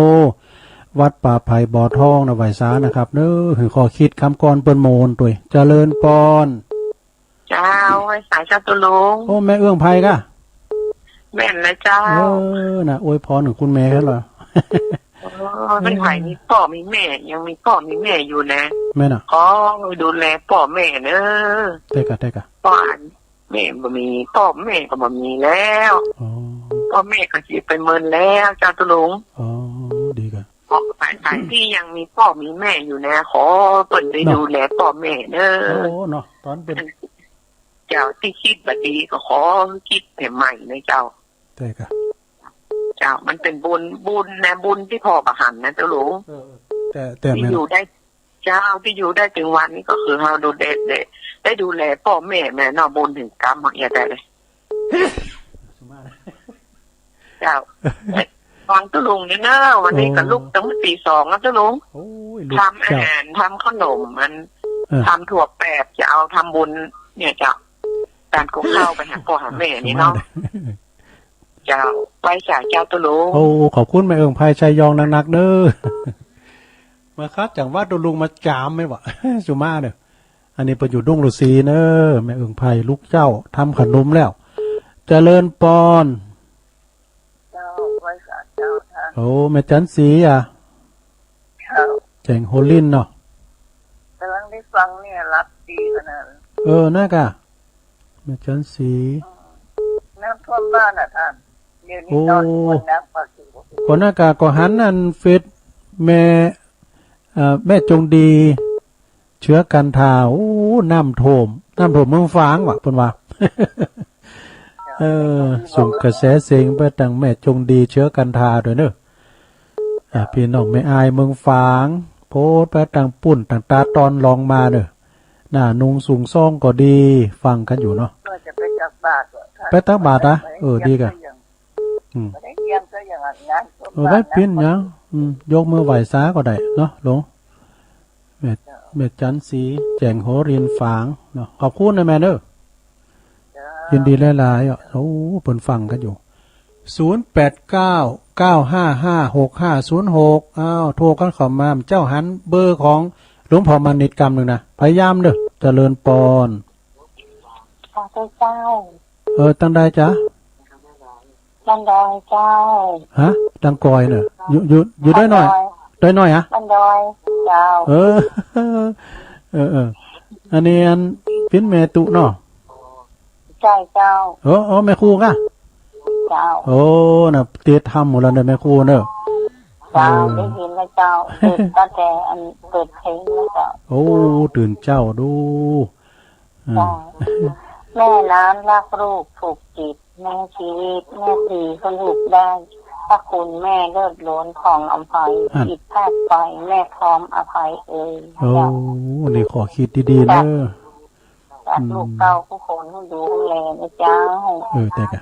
วัดป่าไผ่บ่อทองนะ ไหว้สานะครับเน่อ หื้อข้อคิดกำก่อนเปิ้นโมนตวย เจริญปอน เจ้า ไหว้สาเจ้าตุ๊ลุง โอ้ แม่เอื้องไพรก่ะ แม่นแล้วเจ้า เออ นะ อวยพรเถิงคุณแม่เหรอ โอ้ เปิ้นไผมีป้อมีแม่ ยังมีป้อมีแม่อยู่นะ แม่นอะ ขอดูแลป้อแม่เน่อ เต๊กอะ เต๊กอะ ป้ออัน แม่บ่มี ป้อแม่ก็บ่มีแล้ว อ๋อ ป้อแม่ก็เสียไปเมินแล้วเจ้าตุ๊ลุง อ๋อ ดีก่ะ ขอไผตี้ยังมีป้อมีแม่อยู่นะ ขอเปิ้นได้ เนาะ ดูแลป้อแม่เน่อ โอ้ เนาะ ต๋อนเปิ้น เจ้า ตี้กึ๊ดบ่ดีก็ขอให้กึ๊ดใหม่นะเจ้า เต๊กอะ เจ้า มันเป๋นบุญ บุญนะ บุญตี้ผ่อบ่หันนะเจ้าหลวง เออ เออ แต่ แต่ตี้ แม่น อยู่ได้ เจ้า ตี้อยู่ได้เถิงวันนี้ก็คือเฮาดูแล ได้ ได้ดูแลป้อแม่แม่เนาะ บุญเถิงกำเฮาเอียดได้เลย เจ้า ฟังตุ๊ลุงเน่อ วันนี้ก็ โอ้ ลุกตั้งแต่ตีสองแล้วตุ๊ลุง โอ้ย ลุก ทำอาหาร เจ้า ทำขนม มัน เออ ทำถั่วแปบ จะเอาทำบุญ เนี่ยเจ้า ก๋านกุข้าวไปหาป้อหาแม่นี่เนาะ เจ้า ไหว้สาเจ้าตุ๊ลุง โอ้ ขอบคุณแม่เอื้องไพร ชัยยองนักๆ เน่อ มาคัดจังหวะตุ๊ลุงมาจ๋ามไหมวะ สุมาเน่อ อันนี้เปิ้นอยู่ดงฤๅษีเน่อ แม่เอื้องไพร ลูกเจ้า ทำขนมแล้ว เจริญปอน เจ้า ไหว้สาเจ้าต้าน โอ้ แม่จันทร์ศรีอะ เจ้า แจ๋งโฮลิ้นเนาะ ก๋ำลังได้ฟังเนี่ย หลับดีขนาด เออ นั่นก่ะ แม่จันทร์ศรี อืม น้ำท่วมบ้านอะต้าน เดี๋ยวนี้ โอ้ นอนบนน้ำปลาสิว ก่อนหน้ากาก็หันอันเฟซแม่ เอ่อ แม่จงดี เชื้อกันทา โอ้ น้ำท่วม น้ำท่วมเมืองฝางวะ เปิ้นว่า เออ ส่งกระแสเสียงไปตังแม่จงดี เชื้อกันทาตวยเน่อ อ่า ปี้น้องแม่อายเมืองฝาง โพสต์ไปตังปุ้น ตังตาตอนลองมาเน่อ หน้านุ่งสูงส่องก็ดี ฟังกั๋นอยู่เนาะ ก็จะไปตักบาตรเหรอ ไปตักบาตรอะ เออ ดีก่ะ ก็ยัง อืม บ่ได้เตรียมก็ยังงานศพ เออ บ่ได้ปิ้นหยัง อืม ยกมือไหว้สาก็ได้เนาะ หลวง แม่ เจ้า แม่จันทร์ศรี แจ่งหัวรินฝางเนาะ ขอบคุณนะแม่เนาะ เจ้า ยินดีหลายๆ อ่ะ โอ้ เปิ้นฟังกั๋นอยู่ ศูนย์แปดเก้า เก้าห้าห้า หกห้าศูนย์หก อ้าว โทรกั๋นเข้ามา เจ้าหันเบอร์ของหลวงพ่อมานิตย์กำนึ่งนะ พยายามเนาะ เจริญปอน ขอบคุณเจ้า เออ ตังใดจ๊ะ บ้านดอยเจ้า ฮะ ตังก๋อยเนาะ อยู่ อยู่ อยู่ดอยน้อย บ้านดอย ดอยน้อยอะ บ้านดอยเจ้า เออ เออ เออ อันนี้อันปิ้นแม่ตุ๊เนาะ ใจ้เจ้า เออ เออ แม่ครูก่ะ เจ้า โอ้ น่ะ ติดธรรมหมดแล้วเนาะ แม่ครูเนาะ เจ้า เออ ได้ยินแล้วเจ้า ติดตั้งแต่อันเปิดเพลงแล้วเจ้า โอ้ ตื่นเจ้าดู อ่า จ้า แม่นั้นรักลูกผูกจิต แม่ชีวิต แม่ชีก็ลูกได้ พระคุณแม่เลิศล้นผ่องอำไพ นั่น ผิดพลาดไป แม่พร้อมอภัยเอ่ย โอ้ เจ้า นี่ข้อคิดดีๆ เนาะ จ้ะ รักลูกเต้าผู้คน หื้อดูแลนะเจ้า เออ แต่กะ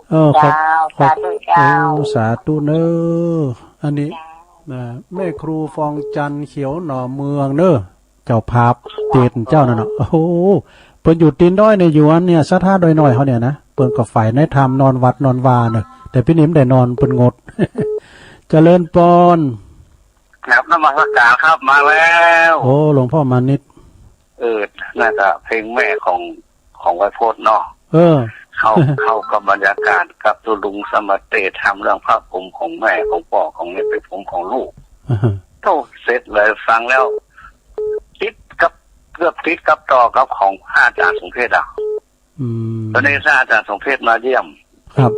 เออ ขอบ เจ้า ขอบ สาธุเจ้า โอ้ สาธุเนาะ อันนี้ อ่า แม่ครูฟองจันทร์ เขียวหน่อเมืองเนาะ เจ้าภาพเตศน์เจ้านั่นน่ะ โอ้โห เปิ้นอยู่ตีนดอยเนี่ย อยู่อันเนี่ย ศรัทธาดอยน้อยเฮาเนี่ยนะ เปิ้นก็ใฝ่ในธรรม นอนวัดนอนวาเนาะ แต่ปี๋นี้บ่ได้นอน เปิ้นงด เจริญปอน ครับ นมัสการครับ มาแล้ว โอ้ หลวงพ่อมานิตย์ เออ น่าจะเพลงแม่ของ ของไวโพจน์เนาะ เออ เข้า เข้ากับบรรยากาศกับตุ๊ลุงสมาเตธรรมเรื่องผ้าผมของแม่ของป้อของเนี่ยเป็นผมของลูก อ่าฮะ โธ่ เสร็จเลยฟังแล้ว ติดกับ เกือบติดกับต่อกับของพระอาจารย์สมเพชรอะ อืม ตอนนี้พระอาจารย์สมเพชรมาเยี่ยม ครับ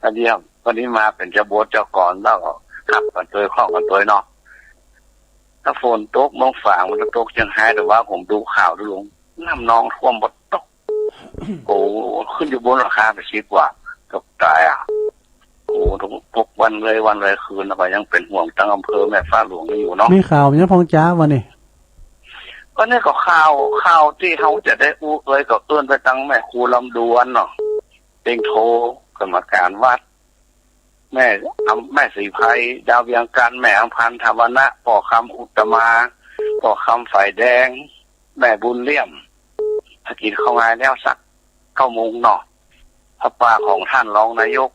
มาเยี่ยม วันนี้มาเป็นเจ้าบทเจ้ากลอนแล้วก็ขับกันตวยคล่องกันตวยเนาะ ถ้าฝนตกเมืองฝางมันจะตกเชียงราย แต่ว่าผมดูข่าวดูลง น้ำนองท่วมบ่ตก โอ้ ขึ้นอยู่บนหลังคาไปสิบกว่า เกือบตายอะ โอ้ ทุก ทุกวันเลย วันเลยคืน แล้วก็ยังเป็นห่วงตั้งอำเภอแม่ฟ้าหลวงนี่อยู่เนาะ มีข่าวหยังพ่องจ๊ะวันนี้ ก็เนี่ยก็ข่าว ข่าวตี้เฮาจะได้อู้เอ่ยก็เอื้อนไปตั้งแม่ครูลำดวนเนาะ เต็งโท กรรมการวัด แม่อำ แม่ศรีไพร ดาวเวียงจันทร์ แม่อำพันธ์ ถาวนะ ป้อคำ อุตตมา ป้อคำ ฝ่ายแดง แม่บุญเลี่ยม ถ้ากิ๋นข้าวงายแล้วสักเก้าโมงเนาะ ผ้าป่าของท่านรองนายก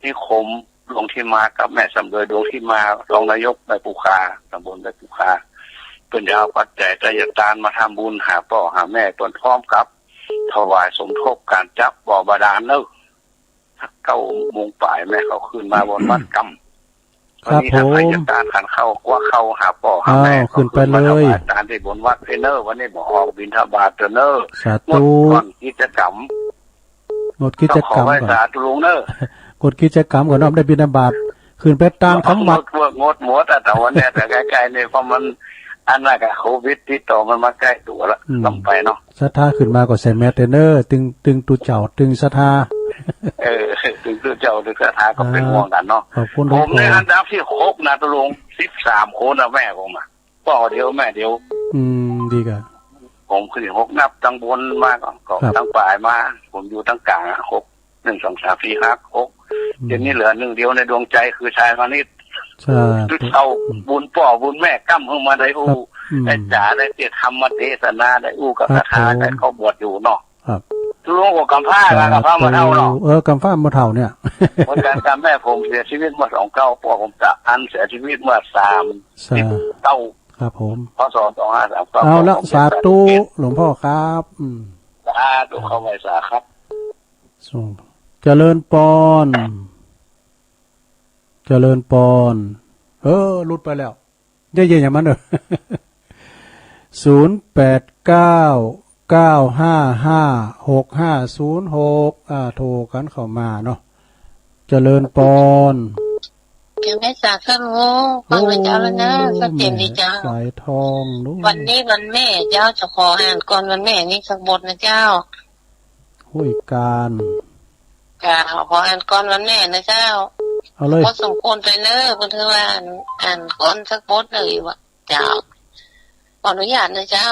นิคม ดวงที่มา กับแม่สำรวย ดวงที่มา รองนายกใบปูคา ตำบลใบปูคา เปิ้นจะเอาปัจจัยไตรยทานมาทำบุญหาป้อหาแม่เปิ้น พร้อมกับถวายสมทบการจับบ่อบาดาลเนาะ สักเก้าโมงปลายแม่เขาขึ้นมาบนวัดกำ ครับ วันนี้ถ้า ผม ใผจะตานขันข้าวกวักข้าวหาป้อหาแม่ อ้าว ก็ ขึ้นไป ขึ้นมา เลย ถวายตานตี้บนวัดเด้อเนาะ วันนี้บ่ออกบิณฑบาตเด้อเนาะ สาธุ งดก่อนกิจกรรม งดกิจกรรมก่อน ต้องขอไหว้สาธุลุงเนาะ งดกิจกรรมก่อนเนาะ ได้บิณฑบาต ขึ้นไปตานขังวัด งด งดหมดอะ แต่วันเนี้ย แต่ใกล้ๆ นี่ เพราะมัน อันนั้นกับโควิดติดต่อมันมาใกล้ตั๋วละ อืม ต้องไปเนาะ ศรัทธาขึ้นมาก็ใส่แมสเด้อเนาะ ตึง ตึงตุ๊เจ้า ตึงศรัทธา เออ ตึงตุ๊เจ้า ตึงศรัทธาก็เป็นห่วงกั๋นเนาะ ขอบคุณหลวงพ่อ ผมในอันดับตี้หกนะตุ๊ลุง สิบสามคนนะแม่ผมอะ ป้อเดียวแม่เดียว อืม ดีก่ะ ผมขึ้นหก นับตังบนมาก็ ก็ ครับ ตังปลายมา ผมอยู่ตังก๋างอะ หก หนึ่ง สอง สาม สี่ ห้า หก อืม เดี๋ยวนี้เหลือหนึ่งเดียวในดวงใจคือชายมานิตย์ สาธุ คือเอา อืม บุญป้อบุญแม่ก้ำขึ้นมาได้อู้ ครับ อืม ได้จ๋าได้เตี้ยธรรมเทศนาได้อู้กับ ครับ ศรัทธา ผม ได้เข้าบวชอยู่เนาะ ครับ ตุ๊ลุงก็กำพร้า สาธุ กำพร้าบ่าเฒ่าเนาะ เออ กำพร้าบ่าเฒ่าเนี่ย เหมือนกั๋นกับแม่ผมเสียชีวิตเมื่อสองเก้า ป้อผมตะอันเสียชีวิตเมื่อสามสิบเก้า สา ครับผม พ.ศ. สองห้าสามเก้า เอาละ ป้อผมเสีย สาธุ แปดสิบเอ็ด หลวงพ่อครับ อืม สาธุ เข้าไหว้สาครับ ส่ง เจริญปอน เจริญปอน เออ หลุดไปแล้ว เย้ๆ อย่างมันเนอะ ศูนย์แปดเก้า เก้าห้าห้า หกห้าศูนย์หก อ่า โทรกั๋นเข้ามาเนาะ เจริญปอน เจ้าแม่สาธุลุง ฟังพระเจ้าแล้วนะ โอ้ ชัดเจนดีเจ้า แม่สายทองลุง วันนี้วันแม่เจ้า จะขออ่านกลอนวันแม่นี้สักบทนะเจ้า ห้วยกาญ เจ้า ขออ่านกลอนวันแม่นะเจ้า เอาเลย พอสมควรไปเนอะ เปิ้นถือว่าอ่าน อ่านกลอนสักบทเลยว่ะ เจ้า ขออนุญาตนะเจ้า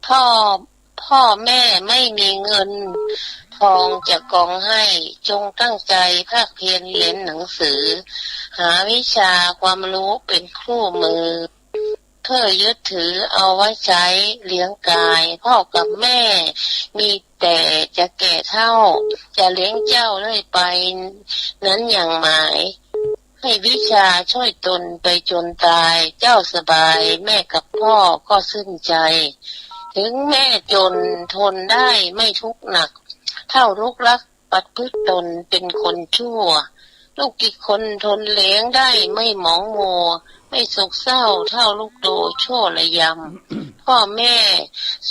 พ่อ พ่อแม่ไม่มีเงินทองจะกองให้ จงตั้งใจภาคเพียรเรียนหนังสือ หาวิชาความรู้เป็นคู่มือ เพื่อยึดถือเอาไว้ใช้เลี้ยงกาย พ่อกับแม่มีแต่จะแก่เฒ่า จะเลี้ยงเจ้าเรื่อยไป นั้นอย่างหมาย ให้วิชาช่วยตนไปจนตาย เจ้าสบายแม่กับพ่อก็ชื่นใจ ถึงแม่จนทนได้ไม่ทุกข์หนัก เท่าลูกรักประพฤติตนเป็นคนชั่ว ลูกกี่คนทนเลี้ยงได้ไม่หมองมัว ไม่โศกเศร้าเท่าลูกโตชั่วระยำ พ่อแม่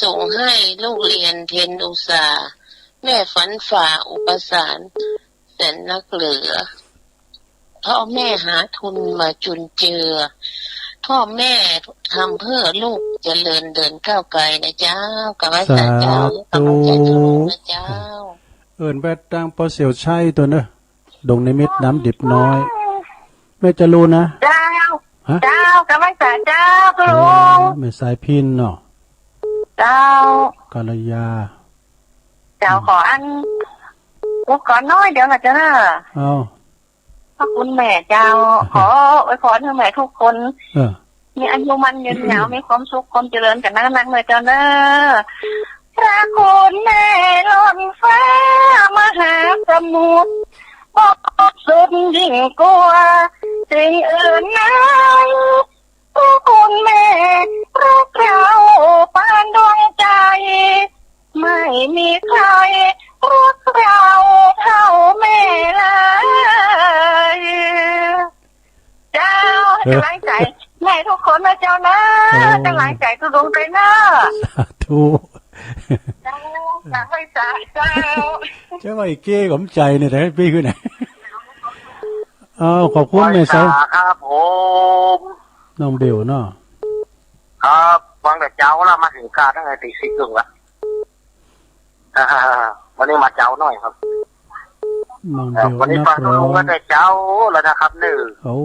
ส่งให้ลูกเรียนเพียรอุตสาห์ แม่ฟันฝ่าอุปสรรค แสนนักเหลือ พ่อแม่หาทุนมาจุนเจือ พ่อแม่ทำเพื่อลูกเจริญเดินก้าวไกลนะเจ้า กราบไหว้สาเจ้า สาธุ กราบไหว้สาเจ้านะเจ้า เอิ้นไปตางป้อเสี่ยวชัยตั๋วเน่อ ดงนิมิตรน้ำดิบน้อย แม่จรูนนะ เจ้า ฮะ เจ้า กราบไหว้สาเจ้า คุณลุง เออ แม่สายพิณเนาะ เจ้า กัลยา เจ้า อืม ขออัน อุกก่อนน้อยเดียวนะเจ้าเน่อ เอา พระคุณแม่เจ้า ขออวยพรให้แม่ทุกคน เออ มีอายุมั่นยืนยาว มีความสุขความเจริญกันนักๆ เน่อเจ้าเน่อ พระคุณแม่ล้นฟ้ามหาสมุทร บริสุทธิ์ยิ่งกว่าสิ่งอื่นไหน พระคุณแม่รักเราปานดวงใจ ไม่มีใครรักเราเท่าแม่เลย เจ้า เออ กำลังใจ๋แม่ทุกคนนะเจ้าเน่อ เออ กำลังใจ๋ตุ๊ลุงไปเน่อ สาธุ เจ้า กราบไหว้สาเจ้า จะว่าไอ้เก้กับใจ๋เนี่ย แต่ไม่คือไหน เอา ขอบคุณแม่สาย ไหว้สาครับผม น้องเบลเนาะ ครับ วางแต่เจ๊าละ มาเถิงกาตั้งแต่ตีสี่ครึ่งละ อ่า วันนี้มาเจ๊าหน่อยครับ น้องเบล วันนี้ฟังตุ๊ลุงมาแต่เจ๊าแล้วนะครับ เน่อ โอ้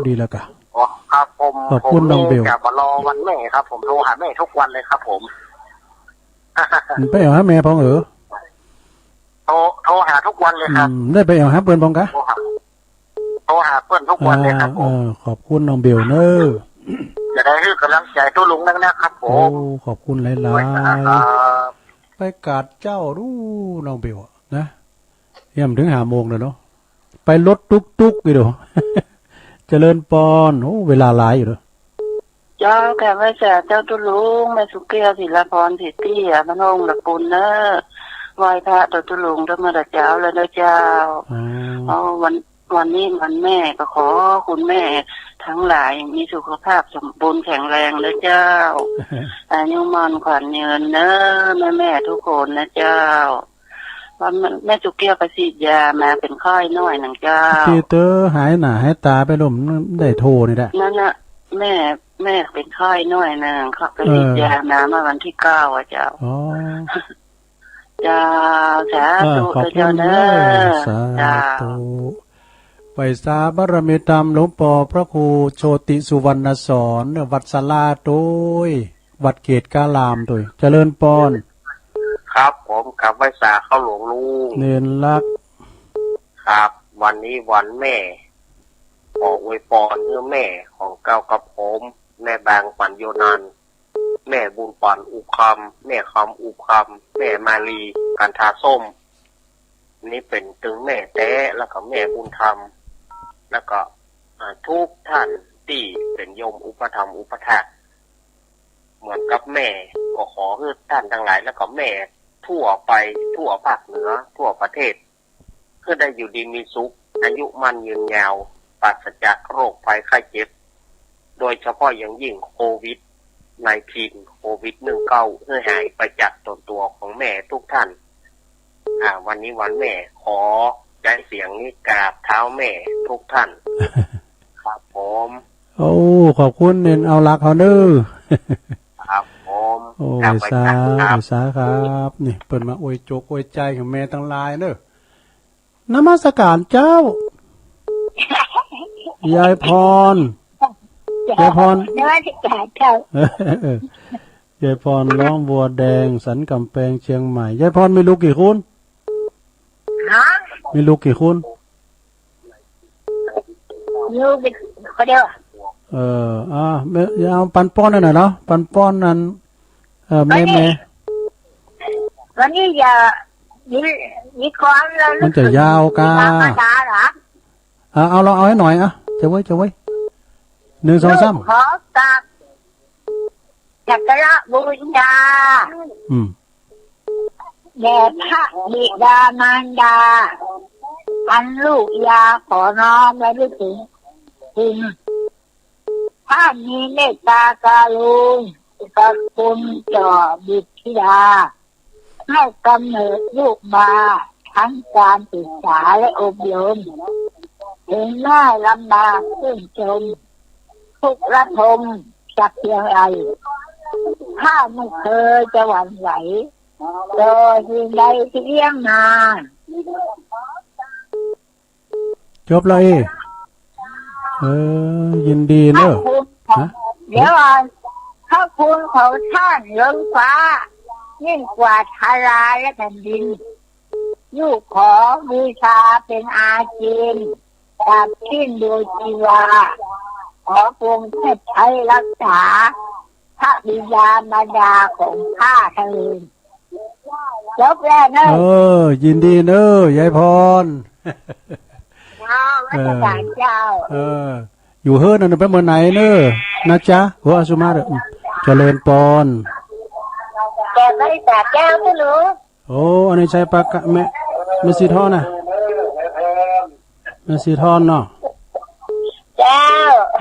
ดีแล้วกะ อ๋อ ครับผม ขอบคุณน้องเบล ผมนี่จะมารอวันแม่ครับ ผมโทรหาแม่ทุกวันเลยครับผม ไปแอ่วหาแม่พ่องเอ๋อ โทร โทรหาทุกวันเลยครับ อืม ได้ไปแอ่วหาเปิ้นพ่องกะ โทรหา โทรหาเปิ้นทุกวันเลยครับผม อ่า เออ ขอบคุณน้องเบลเน่อ จะได้หื้อกำลังใจ๋ตุ๊ลุงนักๆ ครับผม โอ้ ขอบคุณหลายๆ ไหว้สาครับ ไปกราบเจ้าดูน้องเบลอะนะ ยังบ่เถิงห้าโมงเลยเนาะ ไปรถตุ๊กๆ อยู่ดู เจริญปอน โอ้ เวลาหลายอยู่เนาะ เจ้า กราบไหว้สาเจ้าตุ๊ลุง แม่สุเกี้ยว ศิลาพร ศรีเตี้ย บ้านโฮงละปูนเน่อ ไหว้พระต่อตุ๊ลุงตั้งแต่เจ๊าแล้วเน่อเจ้า อ๋อ อ๋อ วัน วันนี้วันแม่ก็ขอคุณแม่ทั้งหลายมีสุขภาพสมบูรณ์แข็งแรงนะเจ้า อายุมั่นขวัญยืนเน่อ แม่ๆ ทุกคนนะเจ้า ว่าแม่ แม่สุเกี้ยวไปฉีดยามาเป๋นไข้หน้อยนึ่งเจ้า ตี้เต๊อะหายหน้าหายต๋าไปแล้ว ได้โทรนี่แหละ นั่นน่ะ แม่ แม่เป๋นไข้หน้อยนึ่ง เขาไปฉีดยามาเมื่อวันที่เก้าอะเจ้า อ๋อ เจ้า สาธุ เออ ขอบคุณเจ้าเน่อ เน่อ สาธุ เจ้า ไหว้สาบารมีธรรมหลวงป้อพระครูโชติสุวรรณสอน วัดสาลาโตย วัดเกตุกาลามโตย เจริญปอน ครับผม กราบไหว้สาข้าหลวงลุง เณรรัก ครับ วันนี้วันแม่ ขออวยปอนหื้อแม่ของเก้ากับผม แม่บาง ปัญโญนันท์ แม่บุญปัน อุบคำ แม่คำ อุบคำ แม่มาลี กันทาส้ม นี่เป๋นตึงแม่แต๊ แล้วก็แม่บุญธรรม แล้วก็ อ่า ทุกท่านตี้เป๋นโยมอุปถัมภ์อุปถาก เหมือนกับแม่ ก็ขอหื้อท่านตังหลาย แล้วก็แม่ทั่วไป ทั่วภาคเหนือ ทั่วประเทศ หื้อได้อยู่ดีมีสุข อายุมั่นยืนยาว ปราศจากโรคภัยไข้เจ็บ โดยเฉพาะอย่างยิ่งโควิดไนน์ทีน โควิดหนึ่งเก้า หื้อหายไปจากตนตั๋วของแม่ทุกท่าน อ่า วันนี้วันแม่ ขอใจ๊เสียงนี้กราบเท้าแม่ทุกท่าน ครับผม โอ้ ขอบคุณเณรเอาหลักเฮาเน่อ ครับผม โอ้ กราบไหว้สา ไหว้สาครับ ไหว้สาครับ นี่เปิ้นมาอวยจกอวยใจ๋ของแม่ตังหลายเน่อ นมัสการเจ้า ยายพร เจ้า ยายพร นมัสการเจ้า เออ ยายพรร้องบัวแดง สันกำแพง เชียงใหม่ ยายพรมีลูกกี่คน ฮะ มีลูกกี่คน ลูกคนเดียว เออ อ่า แม่ เอาปันป้อนหน่อยเนาะ ปันป้อนนั้น เออ แม่ วันนี้ แม่ วันนี้อย่า มี มีความระลึก มันจะยาวก้า ถึงบิดามารดาเหรอ อ่ะ เอา ลองเอาให้หน่อย อ่ะ จะไว้ จะไว้ หนึ่ง สอง สาม ลูกขอกราบสักการะบูชา อืม แด่พระบิดามารดา อันลูกยาขอน้อมระลึกถึงคุณ ท่านมีเมตตากรุณาธิคุณต่อบิดา ให้กำเนิดลูกมาทั้งการศึกษาและอบรม ถึงแม้ลำบากทุกข์จนทุกข์ระทมสักเพียงใด ข้าไม่เคยจะหวั่นไหวต่อสิ่งใดที่เลี้ยงมา จบแล้วเอ้ย เออ ยินดีเนอะ พระคุณของ ฮะ เดี๋ยวก่อน พระคุณของท่านล้นฟ้า ยิ่งกว่าทาราและแผ่นดิน ลูกขอบูชาเป็นอาจิน ดับสิ้นดวงชีวา ขอพระองค์เทพไทยรักษา พระบิดามารดาของข้าเถิด จบแล้วเนอะ เออ ยินดีเนอะ ยายพร เจ้า รัชกาลเจ้า เออ อยู่เฮ้อนั่นไปเมื่อไหนเนอะ นะจ๊ะ หัวอาสุมาเด้อ อืม เจริญปอน แก่บริษัทเจ้าผู้รู้ โอ้ อันนี้ใช้ปากกา แม่ แม่สีทองนะ แม่สีทองเนาะ เจ้า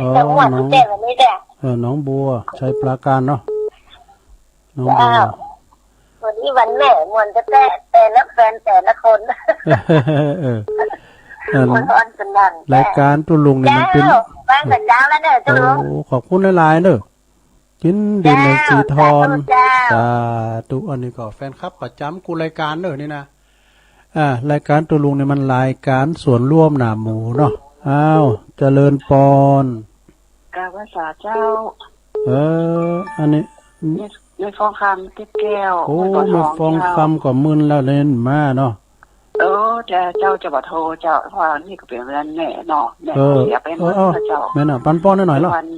อ๋อ จังหวัด หนอง แก่วันนี้แหละ เออ หนองบัว ชัยปราการเนาะ หนองบัว เจ้า วันนี้วันแม่ม่วนแต๊ๆ แต่ละแฟนแต่ละคน เออ เออ ม่วนอ่อนสนั่น รายการตุ๊ลุงนี่มันเป็น เจ้า ไปกับเจ้าแล้วเนอะตุ๊ลุง โอ้ ขอบคุณหลายๆ เนอะ ยินดี เจ้า แม่สีทอง สาธุเจ้า สาธุ อันนี้ก็แฟนคลับประจำกู้รายการเนอะนี่นะ อ่า รายการตุ๊ลุงนี่มันรายการส่วนร่วมหนาหมู่เนาะ อ้าว เจริญปอน กราบไหว้สาเจ้า เออ อันนี้ แม่ แม่ฟองคำติ๊บแก้ว โอ้ แม่ฟองคำ แม่บัวทองเจ้า ก็มึนแล้วเล่นมาเนาะ เออ แต่เจ้าจะบ่โทรเจ้า เพราะว่านี่ก็เป๋นวันแม่เนาะ แม่ เออ ก็เสียไป เออ เมื่อเจ้า แม่น่ะ ปันป้อนหน่อยๆ เนาะ วัน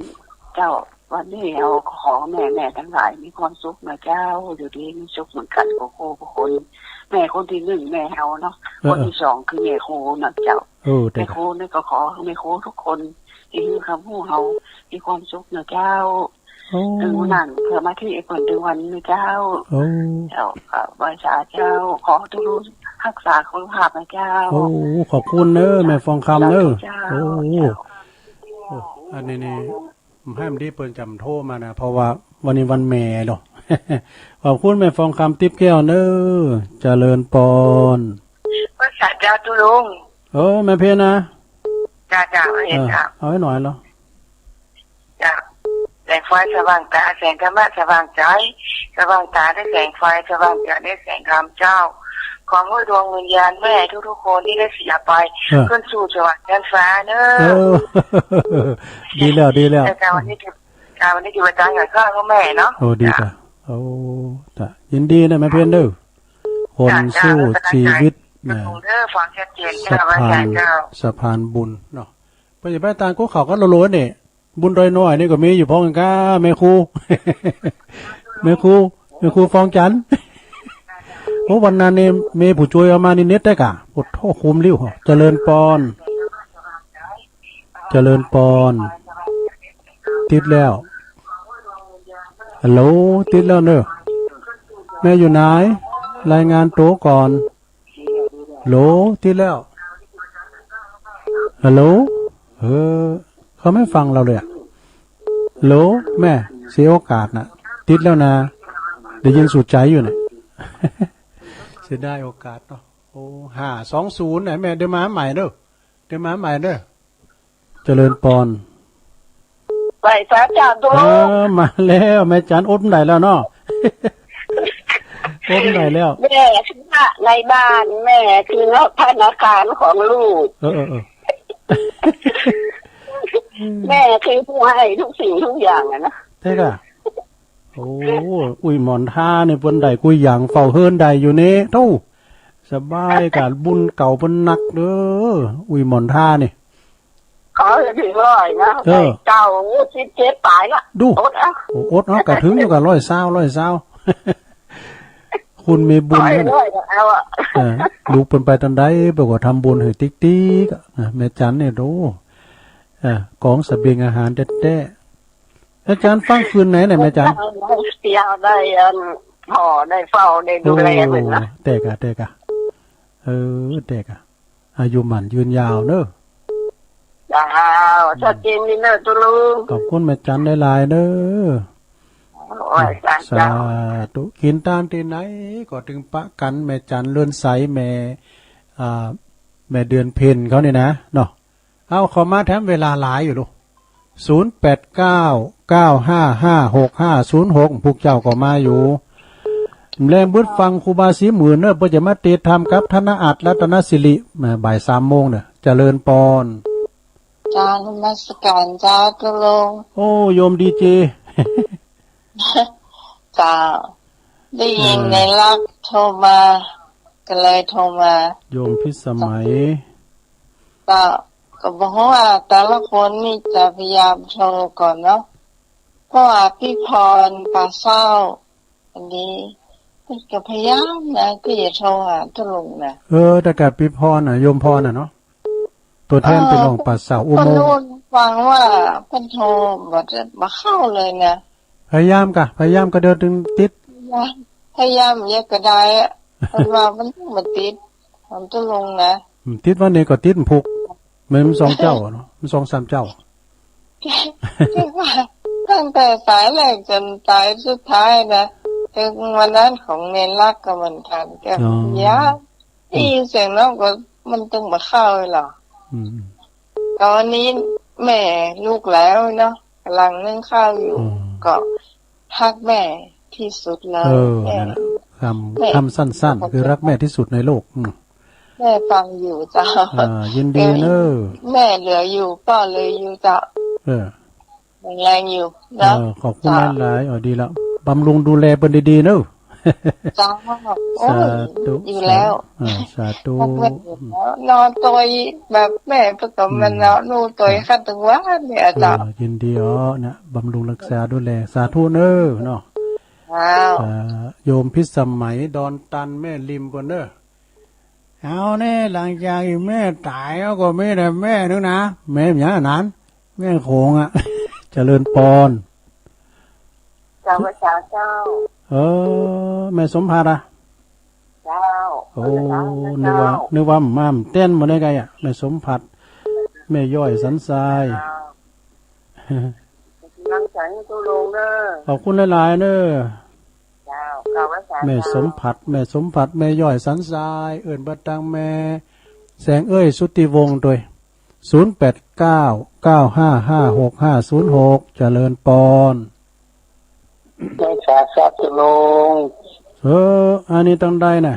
เจ้า วันนี้เฮาขอแม่ๆ ตังหลายมีความสุขนะเจ้า อยู่ดีมีสุขเหมือนกั๋นกู้ๆ กู้คน แม่คนตี้นึ่งแม่เฮาเนาะ เออ คนตี้สองคือแม่ครูนะเจ้า เออ แม่ครูนี่ก็ขอหื้อแม่ครูกู้คนตี้หื้อคำฮู้เฮามีความสุขนะเจ้า โอ้ เออ นั่งสมาธิก่อนเถิดวันนะเจ้า โอ้ เจ้า เอ่อ ไหว้สาเจ้า ขอตุ๊ลุงฮักษาสุขภาพนะเจ้า โอ้ ขอบคุณเนอะ แม่ฟองคำเนอะ สาธุเจ้า โอ้ เจ้า โอ้ อันนี้นี่ หื้มดีเปิ้นจ๋ำโทรมานะ เพราะว่าวันนี้วันแม่เนาะ ขอบคุณแม่ฟองคำติ๊บแก้วเนอะ เจริญปอน ไหว้สาเจ้าตุ๊ลุง เออ แม่เพญนะ เจ้า เจ้า เออ เจ้า เอาไว้หน่อยเหรอ เจ้า แสงไฟสว่างต๋า แสงธรรมะสว่างใจ๋ สว่างต๋าด้วยแสงไฟ สว่างใจ๋ด้วยแสงธรรมเจ้า ขอหื้อดวงวิญญาณแม่ทุกๆ คนตี้ได้เสียไป เออ ขึ้นสู่สวรรค์ชั้นฟ้าเนอะ เออ ดีแล้ว ดีแล้ว เจ้า วันนี้ เจ้า วันนี้ถือว่าเจ้าอยากสร้างให้แม่เนาะ โอ้ ดีจ้ะ เจ้า โอ้ จ้ะ ยินดีนะแม่เพญเด้อ คน เจ้า สู้ เจ้า ชีวิต เอ่อ เจ้า ฟังชัดเจน สะพาน เจ้า สะพานบุญเนาะ ไปอย่าไปตางกู้เขาก็โลโลนี่ บุญดอยน้อยนี่ก็มีอยู่พ่องก้า แม่ครู แม่ครู แม่ครูฟองจันทร์ โอ้ วันนั้นนี่แม่ผู้จ้วยเอามานี่เน็ตได้ก่ะ โอ้โธ่ คุ้มลิ้ว เจริญปอน เจริญปอน ติดแล้ว ฮัลโหล ติดแล้วเนอะ แม่อยู่ไหน รายงานตั๋วก่อน ฮัลโหล ติดแล้ว ฮัลโหล เออ เขาไม่ฟังเราเลยอะ ฮัลโหล แม่ เสียโอกาสนะ ติดแล้วนะ ได้ยินสู่ใจ๋อยู่เนี่ย เสียดายโอกาสเนาะ โอ้ ห้าสองศูนย์ นะแม่ เดี๋ยวมาใหม่เด้อ เดี๋ยวมาใหม่เด้อ เจริญปอน ไหว้สาเจ้าตุ๊ลุง เออ มาแล้ว แม่จัน อดบ่ได้แล้วเนาะ อดบ่ได้แล้ว แม่คือพระในบ้าน แม่คือธนาคารของลูก เออ เออ เออ แม่คือผู้ให้ทุกสิ่งทุกอย่างอะนะ ใช่ค่ะ โอ้ อุ้ยหมอนทานี่เปิ้นได้กู้อย่าง เฝ้าเฮือนได้อยู่นี่ โธ่ สบายกว่าบุญเก่าเปิ้นนักเด้อ อุ้ยหมอนทานี่ เขาจะถึงร้อยนะ เออ ได้เก้าสิบเจ็ดป๋ายละ ดู อดเอา โอ้ อดเอา กะถึงอยู่กะร้อยซาว ร้อยซาว คุณมีบุญนะ ร้อย ร้อยก็เอาอะ เออ ลูกเปิ้นไปตอนใดเปิ้นก็ทำบุญหื้อติ๊กๆ อะ นะ แม่จันนี่ ดู เออ กองเสบียงอาหารแต๊ๆ แม่จันฟังคืนไหนเนี่ยแม่จัน เดี๋ยวได้อันพ่อได้เฝ้าได้ดูแลเปิ้นนะ โอ้ แต๊กะ แต๊กะ เออ แต๊กะ อายุหมั้นยืนยาวเนอะ เจ้า ชัดเจนดีเนอะตุ๊ลุง ขอบคุณแม่จันหลายๆ เนอะ โอ้ย สา เจ้า สาธุ กิ๋นตานตี้ไหนก็ตึงปะกั๋น แม่จันเรือนใส แม่ อ่า แม่เดือนเพ็ญเขานี่นะ เนาะ เอา เข้ามาแถมเวลาหลายอยู่ลูก ศูนย์แปดเก้า เก้าห้าห้า หกห้าศูนย์หก พวกเจ้าก็มาอยู่ แลงบึดฟังครูบาศรีหมื่นเนอะ เปิ้นจะมาเตศน์ธรรมกับธนอัต รัตนสิริ แหม บ่ายสามโมงเนี่ย เจริญปอน เจ้านมัสก๋านเจ้าตุ๊ลุง โอ้ โยมดีเจ เจ้า ได้ยิน เออ ในลักษณ์โทรมา ก็เลยโทรมา โยมพิสมัย เจ้า ก็บ่ฮู้ว่าแต่ละคนนี่จะพยายามโทรก่อนเนาะ เพราะว่าพี่พรป่าเศร้า อันนี้เปิ้นก็พยายามนะ ตี้จะโทรหาตุ๊ลุงนะ เออ แต่กะพี่พรน่ะ โยมพรน่ะเนาะ ตั๋วแทน เออ พี่น้องป่าเศร้าอุโมงค์ เปิ้นฟังว่าเปิ้นโทรบ่ บ่เข้าเลยนะ พยายามกะ พยายามกะ เดี๋ยวตึงติด พยายาม พยายามยังกะได้อะ เปิ้นว่ามันบ่ติด ของตุ๊ลุงนะ อืม ติดวันนี้ก็ติดพุก แม่นมันสองเจ้าเนาะ มันสองสามเจ้า คือว่าตั้งแต่สายแรกจ๋นสายสุดท้ายนะ เถิงวันนั้นของเณรลักษณ์ก็เหมือนกั๋น ก็ อ๋อ ยาก ได้ยินเสียงน้องก็มันตึงบ่เข้าเลยเหรอ อืม ต๋อนนี้แม่ลุกแล้วเนาะ ก่ำลังนึ่งข้าวอยู่ อืม ก็ฮักแม่ตี้สุดเลย เออ แม่ นั่นแหละ กำ แม่ กำสั้นๆ คือฮักแม่ตี้สุดในโลก อืม แม่ฟังอยู่เจ้า อ่า ยินดีเนอะ แม่เหลืออยู่ ป้อเหลืออยู่เจ้า เออ แข็งแรงอยู่เนาะ เออ ขอบคุณ เจ้า หลายๆ เออ ดีละ บำรุงดูแลเปิ้นดีๆ เนอะ เจ้า โอ้ย สาธุ อยู่แล้ว สา อ่า สาธุ ฮักแม่อยู่แล้ว นอนตอยแบบแม่เปิ้นก็ อืม มานอน หนูตอย ครับ คันตึงวันเนี่ย เออ เจ้า ยินดีอ๋อ นะ บำรุงรักษาดูแล สาธุเนอะ เนาะ เจ้า อ่า โยมพิสมัย ดอนตัน แม่ริม เปิ้นเนอะ เอาแน่ หลังจากตี้แม่ต๋ายแล้วก็มีแต่แม่นึงนะ แม่หยังอันนั้น แม่โขงอะ เจริญปอน เจ้า พระเจ้า เจ้า เออ แม่สมผัสอะ เจ้า โอ้ เออ เจ้า นึกว่า เจ้า นึกว่ามาเต้นมาได้ไงอะ แม่สมผัส แม่ย้อยสันทราย เจ้า กำลังใจ๋หื้อตุ๊ลุงเนอะ ขอบคุณหลายๆ เนอะ เจ้า เจ้า แม่สมผัส แม่สมผัส แม่ย้อยสันทราย เอิ้นบ่าตังแม่แสงเอ้ย สุทธิวงศ์ ตวย ศูนย์แปดเก้า เก้าห้าห้า หกห้าศูนย์หก เจริญปอน เจ้า สาธุตุ๊ลุง เออ อันนี้ตังใดน่ะ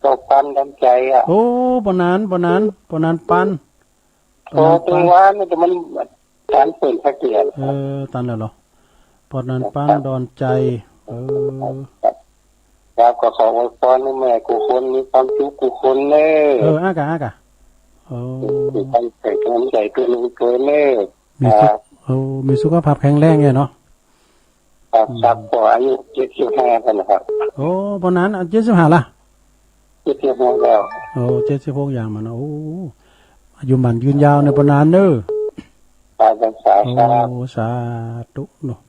เจ้าปันดอนใจ๋อะ โอ้ ป้อหนาน ป้อหนาน ป้อหนานปัน โอ้ ป้อหนานปัน ตังวานี่แต่มัน ตันเปิ้นสักเตื้อ เออ ตันแล้วเหรอ ป้อหนานปัน ดอนใจ๋ เออ ครับ ก็ขออวยพรหื้อแม่กู้คน มีความสุขกู้คนเน่อ เออ อากะ อากะ โอ้ มีความใจ๋ ความใจ๋ตุ๊ลุงตวยเน่อ มีสุข อ่า โอ้ มีสุขภาพแข็งแรงเนี่ยเนาะ ครับ อืม ครับ ป้ออายุเจ็ดสิบห้าแล้วนะครับ โอ้ ป้อหนาน เจ็ดสิบห้าละ เจ็ดสิบหกแล้ว โอ้ เจ็ดสิบหกอย่างมาเนาะ โอ้ อายุหมั้นยืนยาวเน่อ ป้อหนานเน่อ ครับ สาธุ โอ้ สาธุเนาะ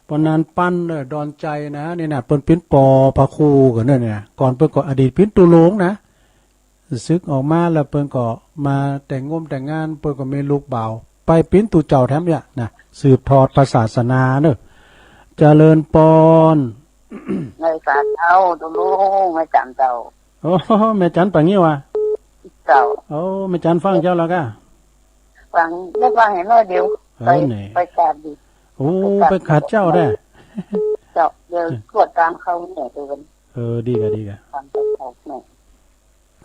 ป้อหนานปันเน่อ ดอนใจ๋นะ นี่นะ เปิ้นเป๋นป้อพระครูกั๋นเน่อเนี่ย ก่อนเปิ้นก็อดีตเป๋นตุ๊ลุงนะ สึกออกมาแล้วเปิ้นก็มาแต่งงมแต่งงาน เปิ้นก็มีลูกบ่าว ไปเป๋นตุ๊เจ้าแถมเนี่ยนะ สืบทอดพระศาสนาเน่อ เจริญปอน ในสาเจ้า ตุ๊ลุง แม่จันเจ้า โอ้ แม่จันปะงิ้วอะ เจ้า โอ้ แม่จันฟังเจ้าแล้วกะ ฟัง ได้ฟังแหน้อยเดียว เออ ไป ไหน ไปกราบดิ โอ้ ไปกราบ ไปขัดเจ้าได้ เจ้า เดี๋ยวตรวจตามเขาเนี่ย เดี๋ยวกัน เออ ดีกะ ดีกะ ตามเขาเนี่ย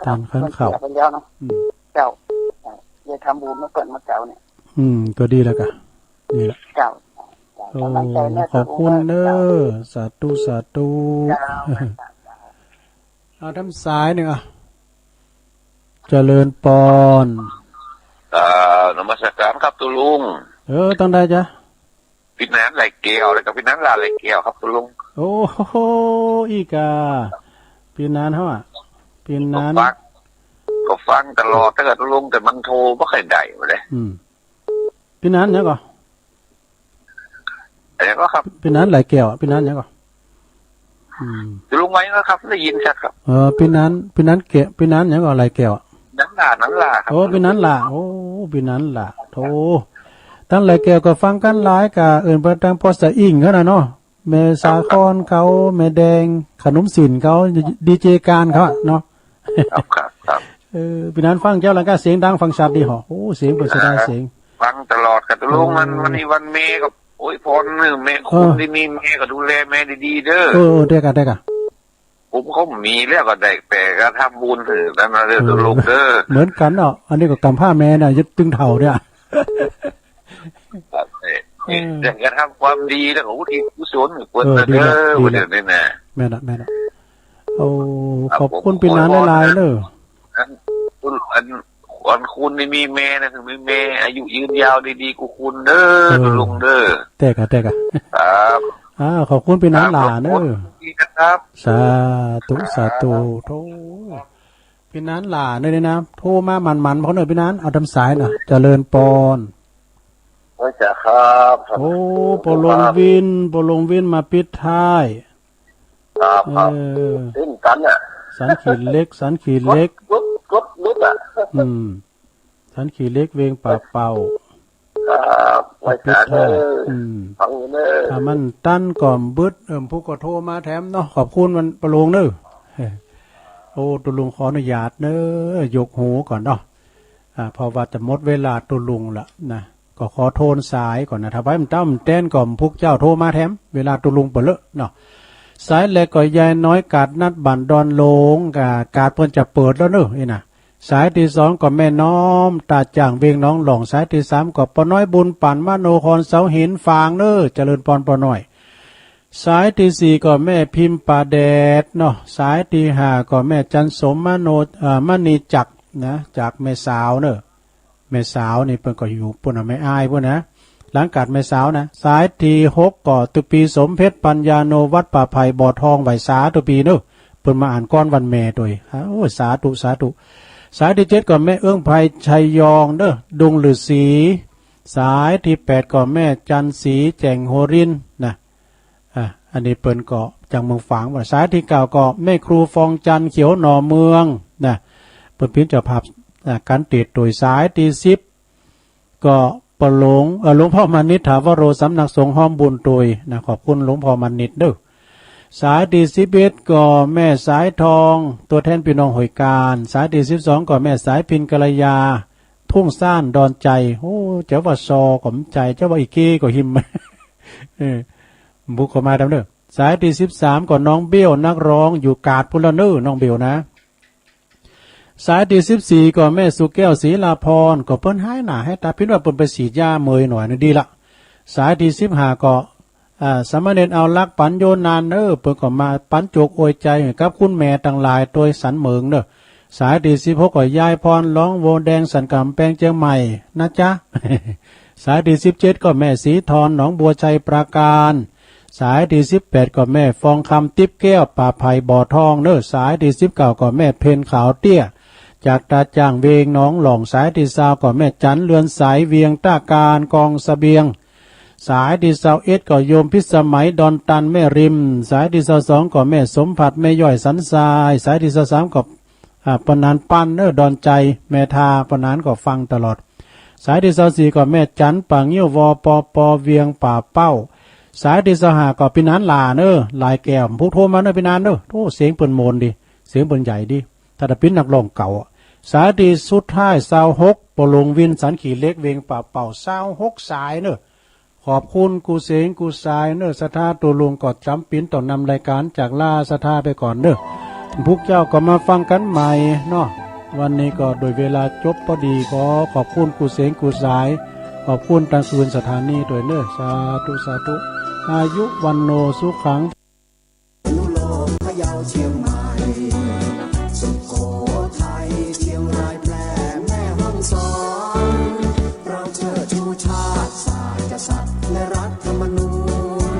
ตามเขา เสียไปแล้วเนาะ อืม เจ้า เจ้า เดี๋ยวทำบุญมาเปิ้นมาเจ้าเนี่ย อืม ก็ดีแล้วกะ ดีละ เจ้า เจ้า โอ้ ขอบคุณเน้อ สาธุ สาธุ เจ้า เอาตามสายนึ่ง อ่ะ เจริญปอน อ่า นมัสการครับตุ๊ลุง เออ ตังใดจ๊ะ ปี้หนานหลายแก้ว แล้วก็ปี้หนานหล้าหลายแก้วครับตุ๊ลุง โอ้โห อีกา ปี้หนานเฮาอะ ปี้หนาน ก็ฟัง ก็ฟังตลอด แต่ก็ตุ๊ลุง แต่มันโทรบ่ค่อยได้เลย อืม ปี้หนานหยังก่อ อะไรก็ครับ ปี้หนานหลายแก้วอะ ปี้หนานหยังก่อ อืม ตุ๊ลุงว่าไงครับ ได้ยินชัดครับ เออ ปี้หนาน ปี้หนานแก้ว ปี้หนานหยังก่อ หลายแก้วอะ หนานหล้า หนานหล้าครับ โอ้ ปี้หนานหล้า โอ้ ปี้หนานหล้า โธ่ ตังหลายแก้วก็ฟังกั๋นหลาย ก็เอิ้นไปตางป้อสะอิ่งหั้นน่ะเนาะ แม่สาครเขา แม่แดง ขนมสินเขา ดีเจการเขาอะเนาะ ครับ ครับ ครับ เออ ปี้หนานฟังเจ้าแล้วก็เสียงดังฟังชัดดีเหาะ โอ้ เสียงเปิ้นใช้ได้ เสียง ฟังตลอดครับตุ๊ลุง วัน เออ วันนี้วันแม่ก็ โอ้ย ปอนเน้อ แม่คุณ เออ ตี้มีแม่ก็ดูแลแม่ดีๆ เน้อ เออ เออ ได้ก่ะ ได้ก่ะ ผมก็มีแล้วก็ได้แต่ก็ทำบุญหื้อนั่นน่ะเน้อ เออ ตุ๊ลุงเน้อ เหมือนกั๋นเนาะ อันนี้ก็ก๋ำพร้าแม่น่ะ ยังตึงเฒ่าเนี่ย ครับ เออ เออ แต่ก็ทำความดีแล้วก็อุทิศกุศลหื้อเปิ้น เออ น่ะ ดีแล้ว เน้อ ดีแล้ว เดี๋ยวนี้นะ แม่นละ แม่นละ โอ้ ครับ ขอบคุณ ผม ปี้หนาน อวยพร หลายๆ เน้อ อัน อัน อันคุณนี่มีแม่นะ คือมีแม่อายุยืนยาวดีๆ กู้คุณเน้อ เออ ตุ๊ลุงเน้อ แต่ก่ะ แต่ก่ะ ครับ อ่า ขอบคุณปี้หนานหล้าเน้อ ครับ ขอบคุณครับ สาธุ สาธุ โธ่ ปี้หนานหล้าเน้อนี่นะ โทรมาหมั่นๆ พอเน้อปี้หนาน เอาตามสายน่ะ เจริญปอน ไหว้เจ้าครับ โอ้ ปอหลวงวิน ปอหลวงวินมาปิดท้าย ครับ ครับ เออ เช่นกั๋นน่ะ สันขีเหล็ก สันขีเหล็ก กด กด กด กดอ่ะ อืม สันขีเหล็ก เวียงป่าเป้า ครับ ไหว้เจ้าเน้อ อืม ฟังอยู่เน้อ ถ้ามันตันก็บ่บึด เอิ่ม ผู้ก็โทรมาแถมเนาะ ขอบคุณมันปอหลวงเน้อ โอ้ ตุ๊ลุงขออนุญาตเน้อ ยกหูก่อนเนาะ อ่า เพราะว่าจะหมดเวลาตุ๊ลุงละนะ ก็ขอโทนสายก่อนนะ ถ้าไผมันเต้ามันแตนก็พวกเจ้าโทรมาแถม เวลาตุ๊ลุงเปิ้นเลอะเนาะ สายแรกก็ยายน้อยกาดนัดบ้านดอนหลง กาด กาดเปิ้นจะเปิดแล้วเน้อ นี่นะ สายตี้สองก็แม่น้อม ตาจ่างเวียงหนองหล่อง สายตี้สามก็ป้อน้อยบุญปั๋น มโนครเสาหิน ฝางเน้อ เจริญปอนป้อน้อย สายตี้สี่ก็แม่พิมพ์ป่าแดดเนาะ สายตี้ห้าก็แม่จันสม มโน เอ่อ มณีจักรนะ จากแม่สาวเน้อ แม่สาวนี่เปิ้นก็อยู่ปู้นน่ะ แม่อ้ายปู้นนะ หลังกาดแม่สาวนะ สายตี้หกก็ตุ๊ปีสมเพชรปัญญาโน วัดป่าไผ่บ่อทอง ไหว้สาตุ๊ปีเน้อ เปิ้นมาอ่านกลอนวันแม่ตวย โอ้ย สาธุ สาธุ สายตี้เจ็ดก็แม่เอื้องไพชัยยองเน้อ ดงฤๅษี สายตี้แปดก็แม่จันสีแจ่งโฮรินทร์นะ อ่ะ อันนี้เปิ้นก็จากเมืองฝาง สายตี้เก้าก็แม่ครูฟองจันทร์เขียวหน่อเมืองนะ เปิ้นเป๋นเจ้าภาพ อ่ะ ก๋านเตสน์ตวย สายตี้สิบก็ป้อหลวง เอ่อ หลวงพ่อมานิตถาวโร สำนักสงฆ์ฮ้อมบุญตวยนะ ขอบคุณหลวงพ่อมานิตเน้อ สายตี้สิบเอ็ดก็แม่สายทอง ตั๋วแตนปี้น้องห้วยกาญ สายตี้สิบสองก็แม่สายพิณกัลยา ทุ่งซ่านดอนใจ๋ โอ้ จะว่าซอก็บ่ใจ้ จะว่าอีเก้ก็หิม เออ บุกเข้ามาตามเน้อ สายตี้สิบสามก็น้องเบี้ยวนักร้องอยู่กาดปู้นละเน้อ น้องเบี้ยวนะ สายตี้สิบสี่ก็แม่สุแก้วศรีลาพร ก็เปิ้นหายหน้าหายต๋า เป๋นว่าเปิ้นไปฉีดยาเมื่อยหน่อยนึ่งดีละ สายตี้สิบห้าก็ อ่า สามเณรเอารักปั๋นโยนนานเน้อ เปิ้นก็มาปั๋นโจกอวยใจ๋กับคุณแม่ตังหลายตวยสันเหมิงเน้อ สายตี้สิบหกก็ยายพร หลองโวแดง สันก๋ำแปงเจียงใหม่นะจ๊ะ สายตี้สิบเจ็ดก็แม่ศรีทร หนองบัวชัยปราการ สายตี้สิบแปดก็แม่ฟองคำ ติ๊บแก้ว ป่าไผ่บ่อทองเน้อ สายตี้สิบเก้าก็แม่เพ็ญขาวเตี้ย จากตาจ่างเวียงหนองหล่อง สายตี้ซาวก็แม่จันเรือนใส เวียงต้ากาญ กองเสบียง สายตี้ซาวเอ็ดก็โยมพิสมัย ดอนตัน แม่ริม สายตี้ซาวสองก็แม่สมผัส แม่ย่อยสันทราย สายตี้ซาวสามก็ อ่า ป้อหนานปันเน้อ ดอนใจ๋ แม่ทา ป้อหนานก็ฟังตลอด สายตี้ซาวสี่ก็แม่จัน ป่างิ้ว วปป เวียงป่าเป้า สายตี้ซาวห้าก็ปี้หนานหล้าเน้อ หลายแก้ว ผู้โทรมาเน้อปี้หนานเน้อ โอ้ เสียงเปิ้นโมนดี เสียงเปิ้นใหญ่ดี ถ้าจะเป๋นนักร้องเก่าอะ สายตี้สุดท้าย ซาวหก ป้อหลวงวิน สันขีเหล็ก เวียงป่าเป้า ซาวหกสายเน้อ ขอบคุณกู้เสียงกู้สายเน้อ ศรัทธาตุ๊ลุงก็จ๋ำเป๋นต้องนำรายก๋านจากลาศรัทธาไปก่อนเน้อ พุกเจ้าก็มาฟังกั๋นใหม่เนาะ วันนี้ก็โดยเวลาจบพอดี ขอขอบคุณกู้เสียงกู้สาย ขอบคุณตางคืนสถานีด้วยเนอะ สาธุ สาธุ อายุ วัณโณ สุขัง นุโลก พะเยา เชียงใหม่ สุโขทัย เชียงราย แพร่ แม่ฮ่องสอน เราเชิดชูชาติ ศาสตร์ กษัตริย์ และรัฐธรรมนูญ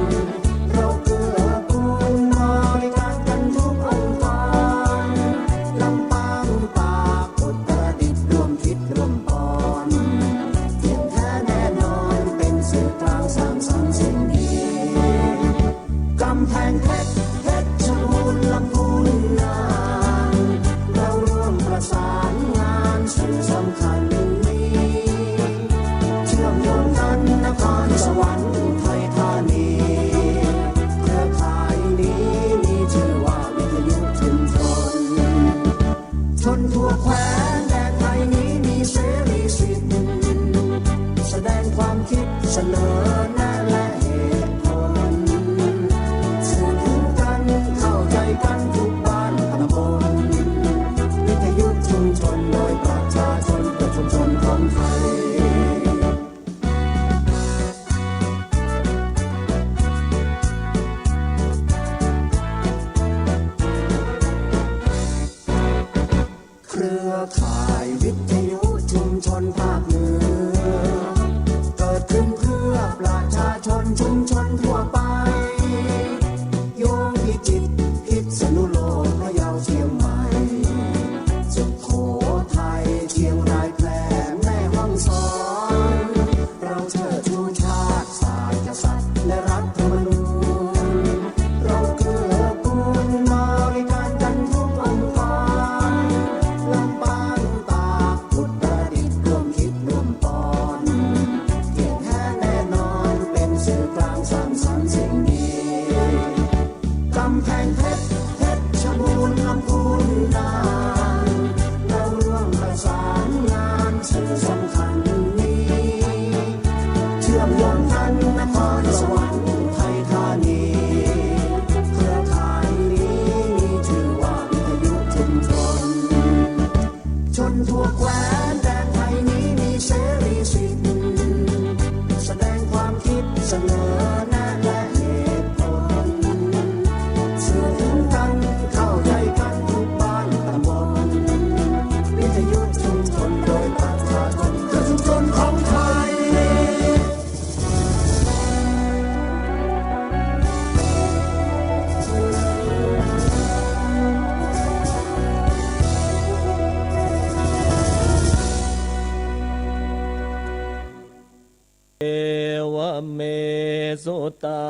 เราเกื้อกูลบริการกันทุกองค์กร ลำปาง ตาก อุตรดิตถ์ ร่วมคิดร่วมปอน เที่ยงแท้แน่นอน เป็นสื่อกลางสร้างสรรค์สิ่งดี กำแพงเพชร เพชรบูรณ์ ลำพูน น่าน เราร่วมประสานงาน สื่อสำคัญนี้ เชื่อมโยงกัน นครสวรรค์ อุทัยธานี เครือข่ายนี้มีชื่อว่าวิทยุชุมชน ชนทั่วแคว้นแดนไทยนี้มีเสรีสิทธิ์ แสดงความคิด เสนอแนะและเหตุผล สื่อถึงกัน เข้าใจกันทุกบ้านตำบล วิทยุชุมชนโดยประชาชน เพื่อชุมชนของไทย เครือข่ายวิทยุชุมชนภาคเหนือ เกิดขึ้นเพื่อประชาชนชุมชนทั่วไป โยงพิจิตร พิษณุโลก พะเยา เชียงใหม่ สุโขทัย เชียงราย แพร่ แม่ฮ่องสอน เราเชิดชูชาติ ศาสตร์ กษัตริย์ และรัฐธรรมนูญ เราเกื้อกูลบริการกันทุกองค์กร ลำปาง ตาก อุตรดิตถ์ ร่วมคิดร่วมปอน เที่ยงแท้แน่นอน เป็นสื่อกลางสร้างสรรค์สิ่งดี กำแพงเพชร เพชรบูรณ์ ลำพูน น่าน เราร่วมประสานงาน สื่อสำคัญนี้ เชื่อมโยงกัน นครสวรรค์ อุทัยธานี เครือข่ายนี้มีชื่อว่าวิทยุชุมชน ชนทั่วแคว้นแดนไทยนี้มีเสรีสิทธิ์ แสดงความคิด เสนอแนะและเหตุผล สื่อถึงกัน เข้าใจกันทุกบ้านตำบล วิทยุชุมชนโดยประชาชน เพื่อชุมชนของไทย เอวะเม สุตะ